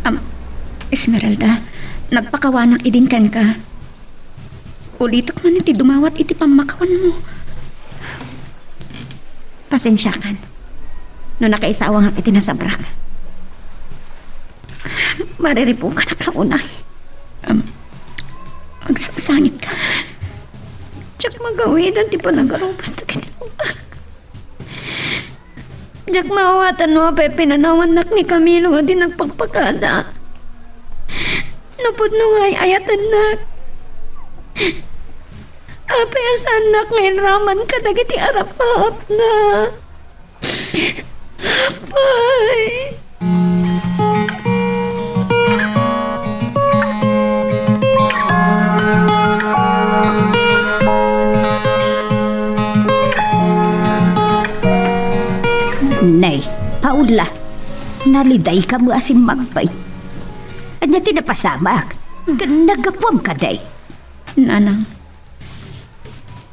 Am, Esmeralda, nagpakawanak idin kenka. Ulitek manen ti dumawat iti pammakawanmo. Pasensiakan no nakaisawangak iti nasabrak. Mariripukanak la unay. Am, agsangsangitka. Diak magawidan ti panagarubas dagiti anak. Diak maawatan no apay pinanawannak ni Camilo a di nagpakpakada. Napudno nga ay-ayatennak. Apay a saannak nga inraman kadagiti arapaapna. Apay. Nay, Paula, nalidayka met a simmagbay. Ania ti napasamak? Ken naggapuam kadi? Nanang,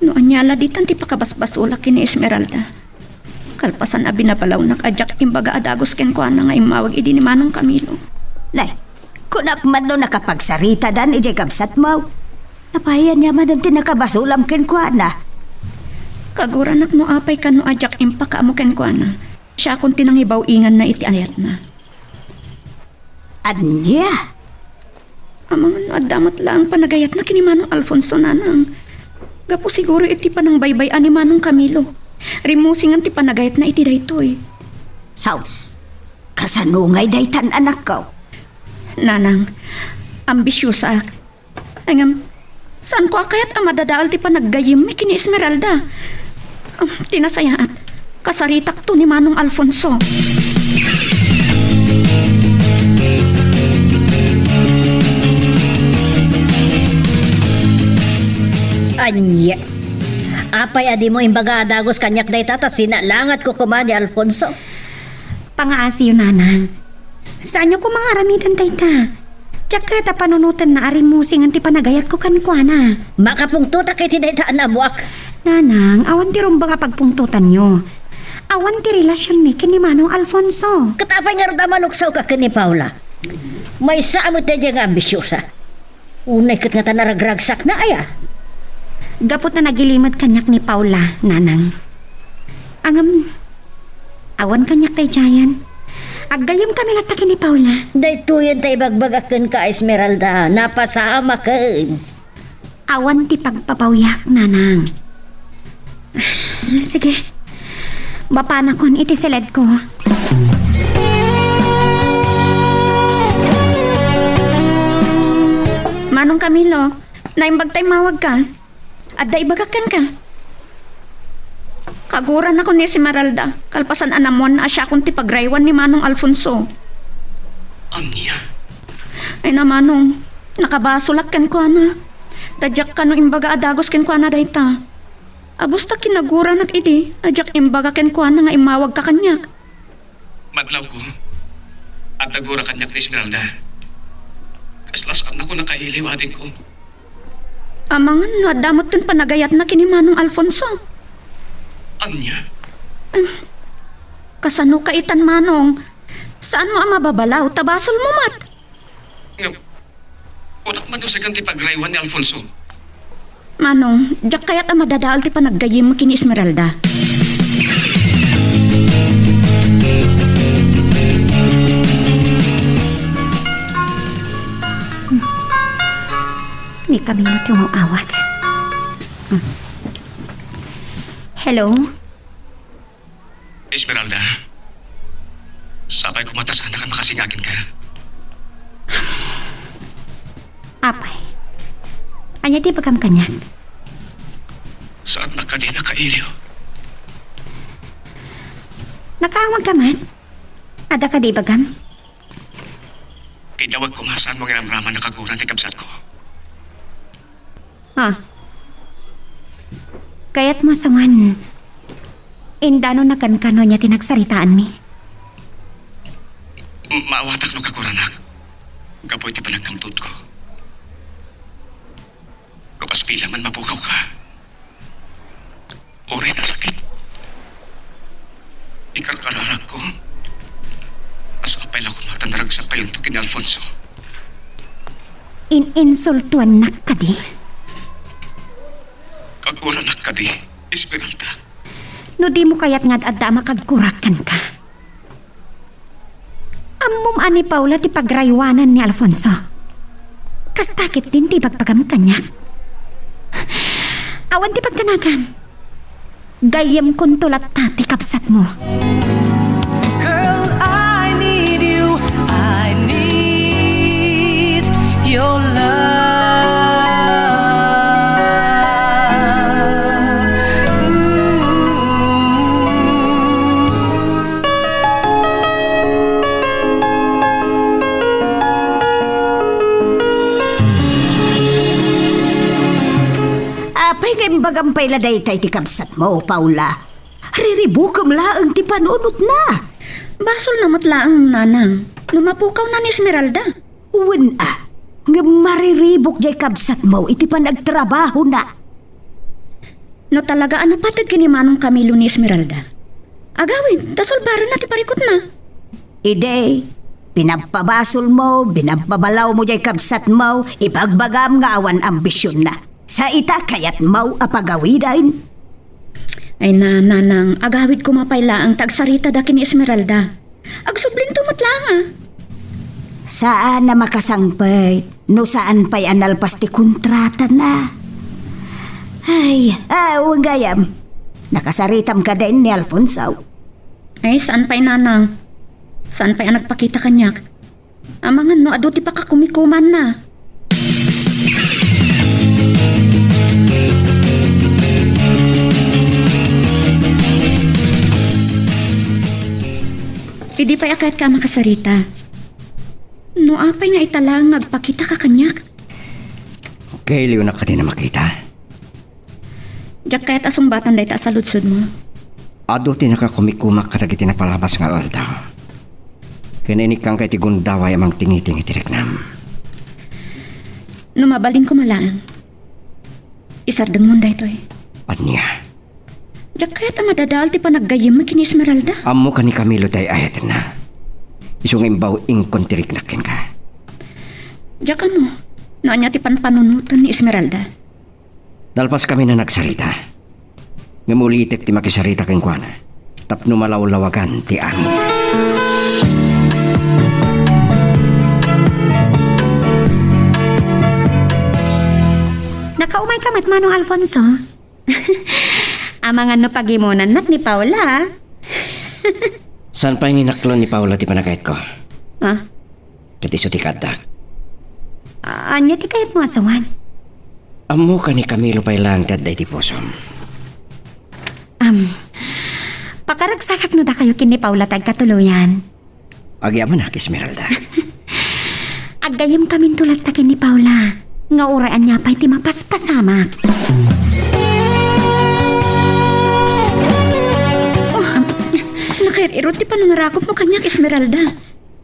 no ania la ditan ti pakabasbasolak ken ni Esmeralda, Kalpasan a binabalawnak a diak imbaga a dagus kenkuana nga immawag idi ni Manong Camilo. Nay, kunak man no nakapagsaritadan idiay kabsatmo. Apay ania manen ti nakabasolam kenkuana? Kaguranak no apay kano a diak impakaammo kenkuana. Siakon ti nangibaw-inganna iti ayatna. Ania? Amangan no adda met laeng panagayatna ken ni Manong Alfonso, nanang. Gapu siguro iti panangbaybay-an ni Manong Camilo. Rimmusingan ti panagayatna iti daytoy. Sus, kasano ngay daytan, anakko? Nanang, ambisiosaak. Ay ngem, saanko a kayat a madadael ti panaggayyemmi ken ni Esmeralda. Ah, ti nasayaat, kasaritakto ni Manong Alfonso. Ania? Apay a dimo imbaga a dagus kaniak dayta ta sinalangatko koma ni Alfonso? Pangaasiyo, nanang. Saanyo koma nga aramiden dayta. Diak kayat a panunotenna a rimmusingan ti panagayatko kenkuana. Makapungtotak iti dayta a naammoak. Nanang, awan ti rumbeng a pagpungtotanyo. Awan ti relasionmi ken ni Manong Alfonso. Ket apay ngarud a maluksawka ken ni Paula? Maysa a met daydiay nga ambisiosa. Unay ket ngata naragragsakna aya? Gapu ta nagilimed kaniak ni Paula, nanang. Ngem, awan kaniak daydiayen. Aggayyemkami latta ken ni Paula. Daytoyen ta ibagbagak kenka, Esmeralda. Napasamaken. Awan ti pagpapawiak, nanang. Sige. Mapanakon iti siledko. Manong Camilo, naimbag ta immawagka. Adda ibagak kenka. Kaguranakon ni Esmeralda, kalpasan a naammoanna a siakon ti pagraywan ni Manong Alfonso. Ania? Ay na, Manong, nakabasolak kenkuana. Ta diak kano imbaga a dagus kenkuana dayta. Abus ta kinaguranak idi a diak imbaga kenkuana nga immawagka kaniak. Madlawko, adda gura kaniak ni Esmeralda. Kasla saannako nakailiw, adingko. Amangan no adda metten panagayatna ken ni Manong Alfonso. Ania? Em, kasano ka itan, Manong? Saanmo a mababalaw, ta basolmo met. Ngem, kunak man no saan ti pagraywan ni Alfonso. Manong, diak kayat a madadael ti panaggayyemmo ken ni Esmeralda. Ni Camilo ti umaw-awag. Hello? Esmeralda, sapay koma ta saanak a makasinga kenka. Apay, ania ti ibagam kaniak? Saannak kadi nakailiw? Nakaawagka met? Adda kadi ibagam? Kidawag koma, saanmo nga inamraman a kagura ti kabsatko. Ah. Kayatmo a sawen, indanonna kenka no ania ti nagsaritaanmi? M-, maawatak no kaguranak gapu iti panagkamtudko. No kas bilang man mapukawka, uray nasakit. Ikarkararakko a sapay la koma ta naragsakkayonto ken ni Alfonso. In-insultuannak kadi? Kaguranak kadi, Esmeralda. No dimo kayat nga ad-adda a makagkurak kenka, ammom a ni Paula ti pagraywanan ni Alfonso. Kasta ketdin ti ibagbagam kaniak. Awan ti pagdanagam. Gayyemkonto latta ti kabsatmo. Girl, I need you. I need your love. Ooh. Apay nga imbagam pay la dayta iti kabsatmo, Paula? Riribukem laeng ti panunotna. Basolna met laeng, nanang, no mapukawna ni Esmeralda. Wen a, ngem mariribuk jay kabsatmo iti panagtrabahona. No talaga a napated ken ni Manong Camilo ni Esmeralda, Agawid, ta sulbarenna ti parikutna. Idi, pinagpabasolmo, binabbabalawmo jay kabsatmo, ibagbagam nga awan ambisionna. Sa ita, kayatmo a pagawiden? Ay na, nanang, agawid koma pay laeng ta agsarita da ken ni Esmeralda. Agsublinto met laeng a. Saan a makasangpet no saan pay a nalpas ti kontratana. Ay, aw, gayam. Nakasaritam kadin ni Alfonso? Ay, saan pay, nanang. Saan pay a nagpakita kaniak. Amangan no adu ti pakakumikumanna. Idi pay a kayatka a makasarita. No apay nga ita laeng nga agpakitaka kaniak? Kailiwnak kadin a makita. Diak kayat a sungbatan dayta a saludsodmo. Adu ti nakakumikumak kadagiti napalabas nga aldaw. Ken inikkanka iti gundaway a mangtingiting iti riknam. No mabalin koma laeng, isardengmon daytoy. Ania? Diak kayat a madadael ti panaggayyemmi ken ni Esmeralda. Ammoka ni Camilo ti ay-ayatenna. Isu nga imbaw, inkon ti riknak kenka. Diak ammo no ania ti panpanunoten ni Esmeralda. Nalpaskamin a nagsarita. Ngem ulitek ti makisarita kenkuana tapno malawlawagan ti amin. Nakaumayka met, Manong Alfonso? Amangan no pagimonannak ni Paula, a. Saan pay nga inaklon ni Paula ti panagayatko? Ah? Ket isu ti kaaddak. A-, ania ti kayatmo a sawen? Ammoka ni Camilo pay laeng ti adda iti pusom. Am, pakaragsakak no dakayo ken ni Paula ti agkatuloyan. Agyamanak, Esmeralda. Aggayyemkaminto latta ken ni Paula, nga uray ania pay ti mapaspasamak. Oh, am, nakairir-irut ti panangarakupmo kaniak, Esmeralda.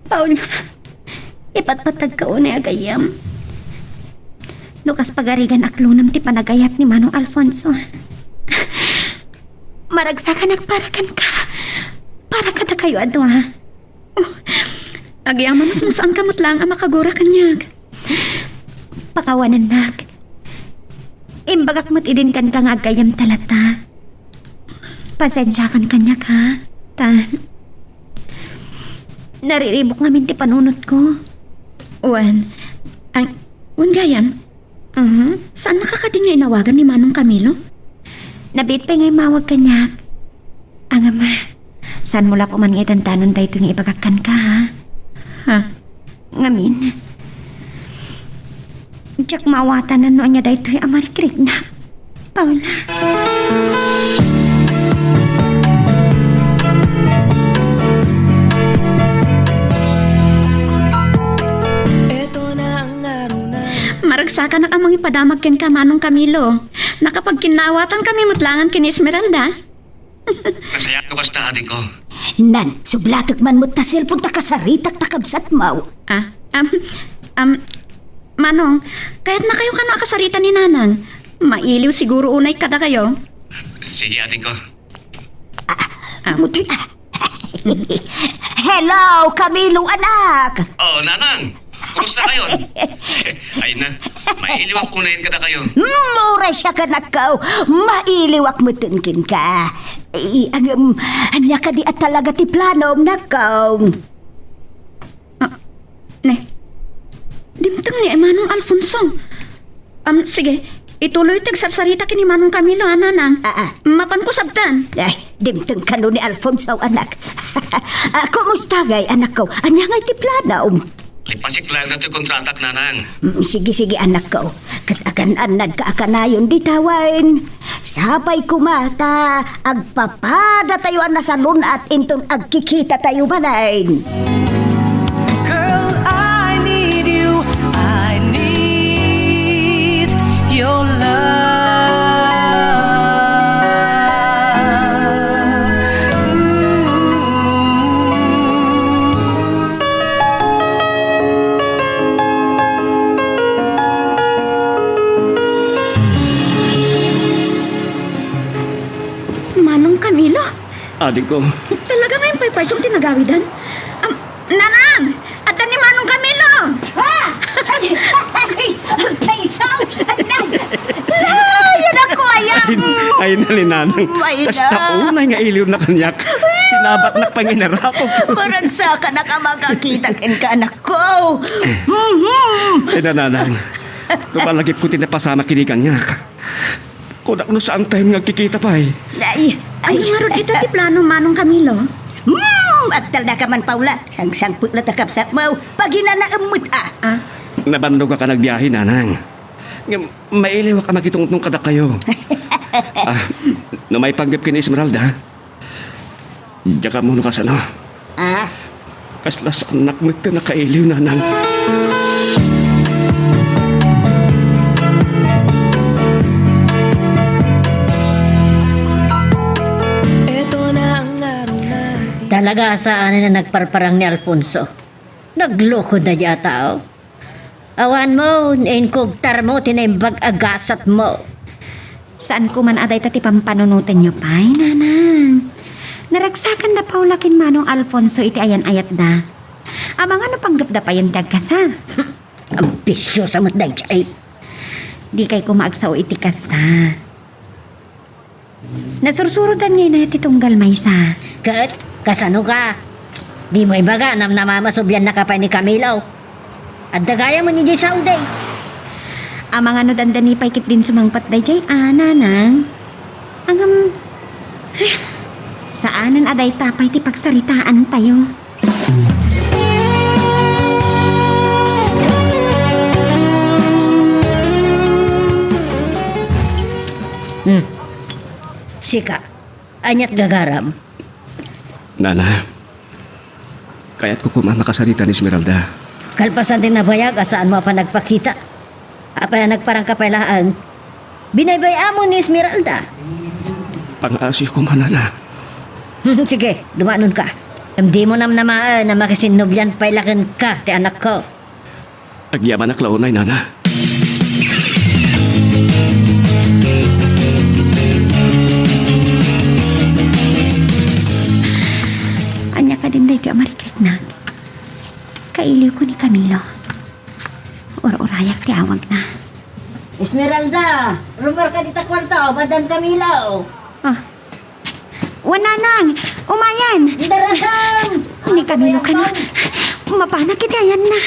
Paula, ipatpatagka unay a gayyem. No kas pagarigan aklonem ti panagayat ni Manong Alfonso, maragsakanak para kenka, para kadakayo a dua. Oh, agyamanak no saanka met laeng a makagura kaniak. Pakawanennak. Imbagak met idin kenka nga aggayyemta latta. Pasensiakan kaniak, ha? Ta, nariribuk ngamin ti panunotko. Wen, ang, wen gayam, aha, saannaka kadi nga inawagan ni Manong Camilo? Nabiit pay nga immawag kaniak. Angam, saanmo la koman nga idandanon daytoy nga ibagak kenka, ha? Ha? Ngamin, diak maawatan no ania daytoy a marikriknak, Paula. Maragsakanak a mangipadamag kenka, Manong Camilo. Nakapagkinnaawatankamin met laeng ken ni Esmeralda. Nasayaat no kasta, adingko. Nan, sublatek man met ta cellphone ta kasaritak ta kabsatmo. Ah, am, am, Manong, kayatnakayo kano a kasarita ni Nanang? Mailiw siguro unay kadakayo. Sige, adingko. Ah, ah. Muti-, ah. Hello, Camilo, anak! Oh, Nanang! Kumusta kayon? Ay na, mailiwak unayen kadakayo. Mm, uray siak, anakko. Mailiwak metten kenka. I, agem, ania kadi a talaga ti planom, anakko? Ah, ne. Dimteng ni Manong Alfonso. Am, sige. Ituloy ti agsarsarita ken ni Manong Camilo, a, Nanang. Ah, ah. Mapanko sabtan. Ay, dimteng kano ni Alfonso, anak. Ah, kumusta ngay, anakko? Ania ngay ti planom? Ipasik laeng datoy kontratak, Nanang. Mm, sige, sige, anakko. Ket agan-annadka a kanayon dita wen. Sapay koma ta agpapadatayo a nasalun-at inton agkikitatayo manen. Girl, I need you. I need your love. Ooh. Manong Camilo, Adingko. Talaga nga impaypayso ti nagawidan? Am, Nanang! Adda ni Manong Camilo! Ha? Ay, ay, payso! Ay, anak ko, ayam! Ay, ay, nalinanang. Ay, kasta na. Unay nga iliwna kaniak. Sinabatnak pay nga inarapok. Maragsakanak a makakita kenka, anak ko. Mhm. Ay, nanang. No palagipko ti napasamak idi kaniak. Kunak no saantayon nga agkikita pay. Ay, ay. Ania ngarud ita ti plano, Manong Camilo? Hmm, agtalnaka man, Paula. Sangsangpet la ta kabsatmo. Paginanaem met, a. Ah? Nabannogak a nagbiahe, nanang. Ngem, mailiwak a makitungtong kadakayo. Ah, no maipanggep ken ni Esmeralda, diak ammo no kasano. Ah? Kasla saannak met ti nakailiw, nanang. Talaga a saanen a nagparparang ni Alfonso. Nagloko daydiay a tao. Awanmo, inkugtarmo ti naimbag a gasatmo. Saanko man a dayta ti pampanunotenyo pay, nanang. Naragsakan da Paula ken Manong Alfonso iti ayan-ayatda. Amangan no panggepda payen ti agkasar. Ambisiosa met daydiay. Dikay koma agsao iti kasta. Nasursurotan ngay na ti tunggal maysa. Ket, kasano ka? Dimo ibaga, namnamam a subliannaka pay ni Camilo. Adda gayam idiay Saudi. Amangan no dandani pay ketdin sumangpet daydiay a, nanang. Ngem, eh, saanen a dayta pay ti pagsaritaantayo. Hmm. Sika, ania't gagaram? Nana, kayatko koma a makasarita ni Esmeralda. Kalpasan ti nabayag a saanmo a panagpakita. Apay a nagparangka pay laeng? Binaybay-ammo ni Esmeralda. Pangaasiyo koma, nana. Sige, dumanonka. Ngem dimo namnamaen a makisinnublian pay la kenka ti anakko. Agyamanak la unay, nana. Ania kadin daytoy a marikriknak? Kailiwko ni Camilo. Ur-urayak ti awagna. Esmeralda, rumarka dita kuarto, Madam Camilo. Ah. Wen, nanang, umayen. Daratang! Ni Camilo kano, mapanak iti ayanna.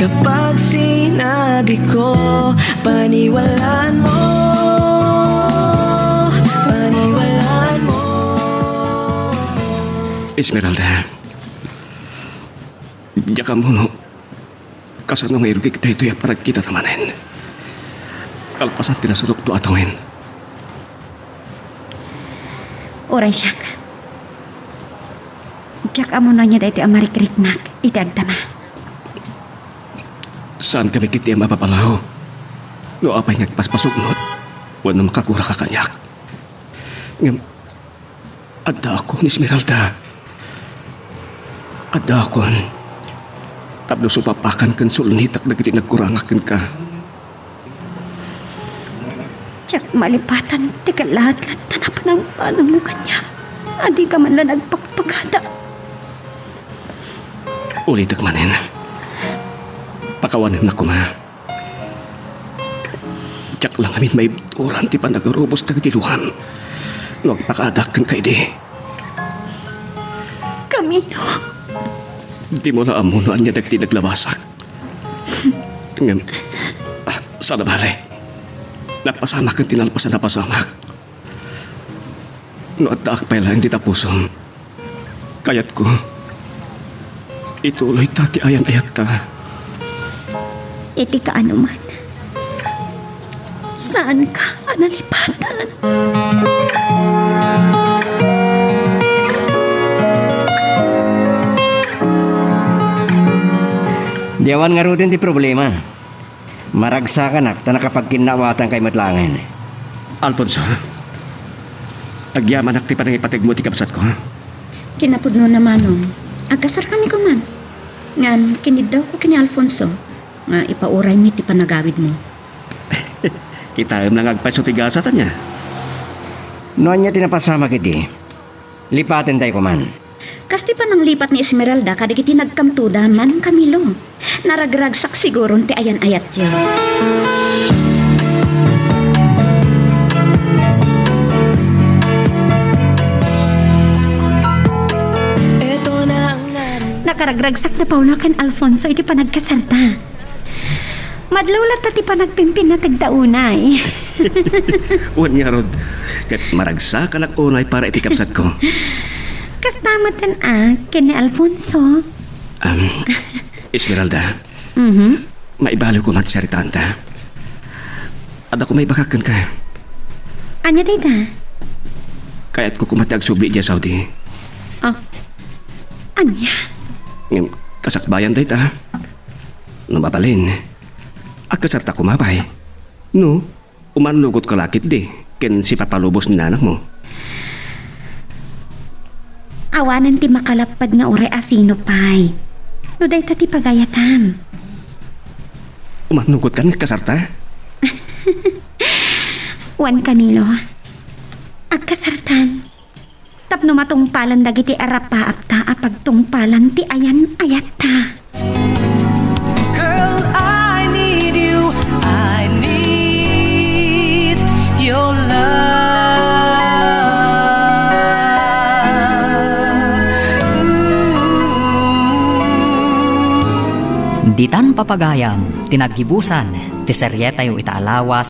Kapag sinabi ko, paniwalaan mo, paniwalaan mo. Esmeralda, diak ammo no kasano nga irugik daytoy a panagkitata manen. Kalpasan ti nasurokto a tawen. Uray siak. Diak ammo no ania daytoy a marikriknak iti agdama. Saankami ketdi a mapapalaw no apay nga agpaspasuknot wenno makakuraka kaniak. Ngem, addaakon, Esmeralda. Addaakon. Tapno supapakan ken sulnitak dagiti nagkurangak kenka. Diak malipatan ti kalatlatta a panangpanammo kaniak. A dika man la nagpakpakada. Ulitek manen. Pakawanennak koma. Diak la ngamin maibturan ti panagarubos dagiti luam no agpakaadak kenka idi. Camilo. Dimo la ammo no ania dagiti naglabasak. Ngem, ah, saan a bale. Napasamak ken ti nalpasan a napasamak. No addaak pay laeng dita pusom, kayatko, ituloyta ti ayan-ayatta. Iti kaanoman, saanka a nalipatan. Di awan ngaruden ti problema. Maragsakanak ta nakapagkinnawatankay met laengen. Alfonso, agyamanak ti panangipategmo iti kabsatko. Kinapudnona, Manong, agkasarkami koma. Ngem kiniddawko ken ni Alfonso nga ipauraymi ti panagawidmo. Kitaem la nga agpayso ti gasat, ania? No ania ti napasamak idi, Lipatentay koman. Kas ti pananglipat ni Esmeralda kadagiti nagkamtoda man, Camilo. Naragragsak siguron ti ayan-ayatyo. Nakaragragsak da Paolo ken Alfonso iti panagkasarda. Madlaw latta ti panagpimpinateg da unay. Wen ngarud, ket maragsakanak unay para iti kabsatko. Kasta metten a, ken ni Alfonso. Am, Esmeralda, Mhm. Maibaliw koma ti saritaanta. Adda koma ibagak kenka. Ania dayta? Kayatko koma ti agsubli idiay Saudi. Ah. Ania? Ngem, kasakbayan dayta. No mabalin, agkasarta koma pay. No, umannugotka la ketdi ken sipapalubos ni nanangmo. Awanen ti makalapped nga uray a sino pay. No dayta ti pagayatam. Umannugot kan kasarta? Wen, Camilo, agkasartan. Tapno matungpalan dagiti arapaapta a pagtungpalan ti ayan-ayatta. Girl, I need you. I need your love. Ooh. Ditan papagayam ti naggibusan ti serietayo ita a lawas.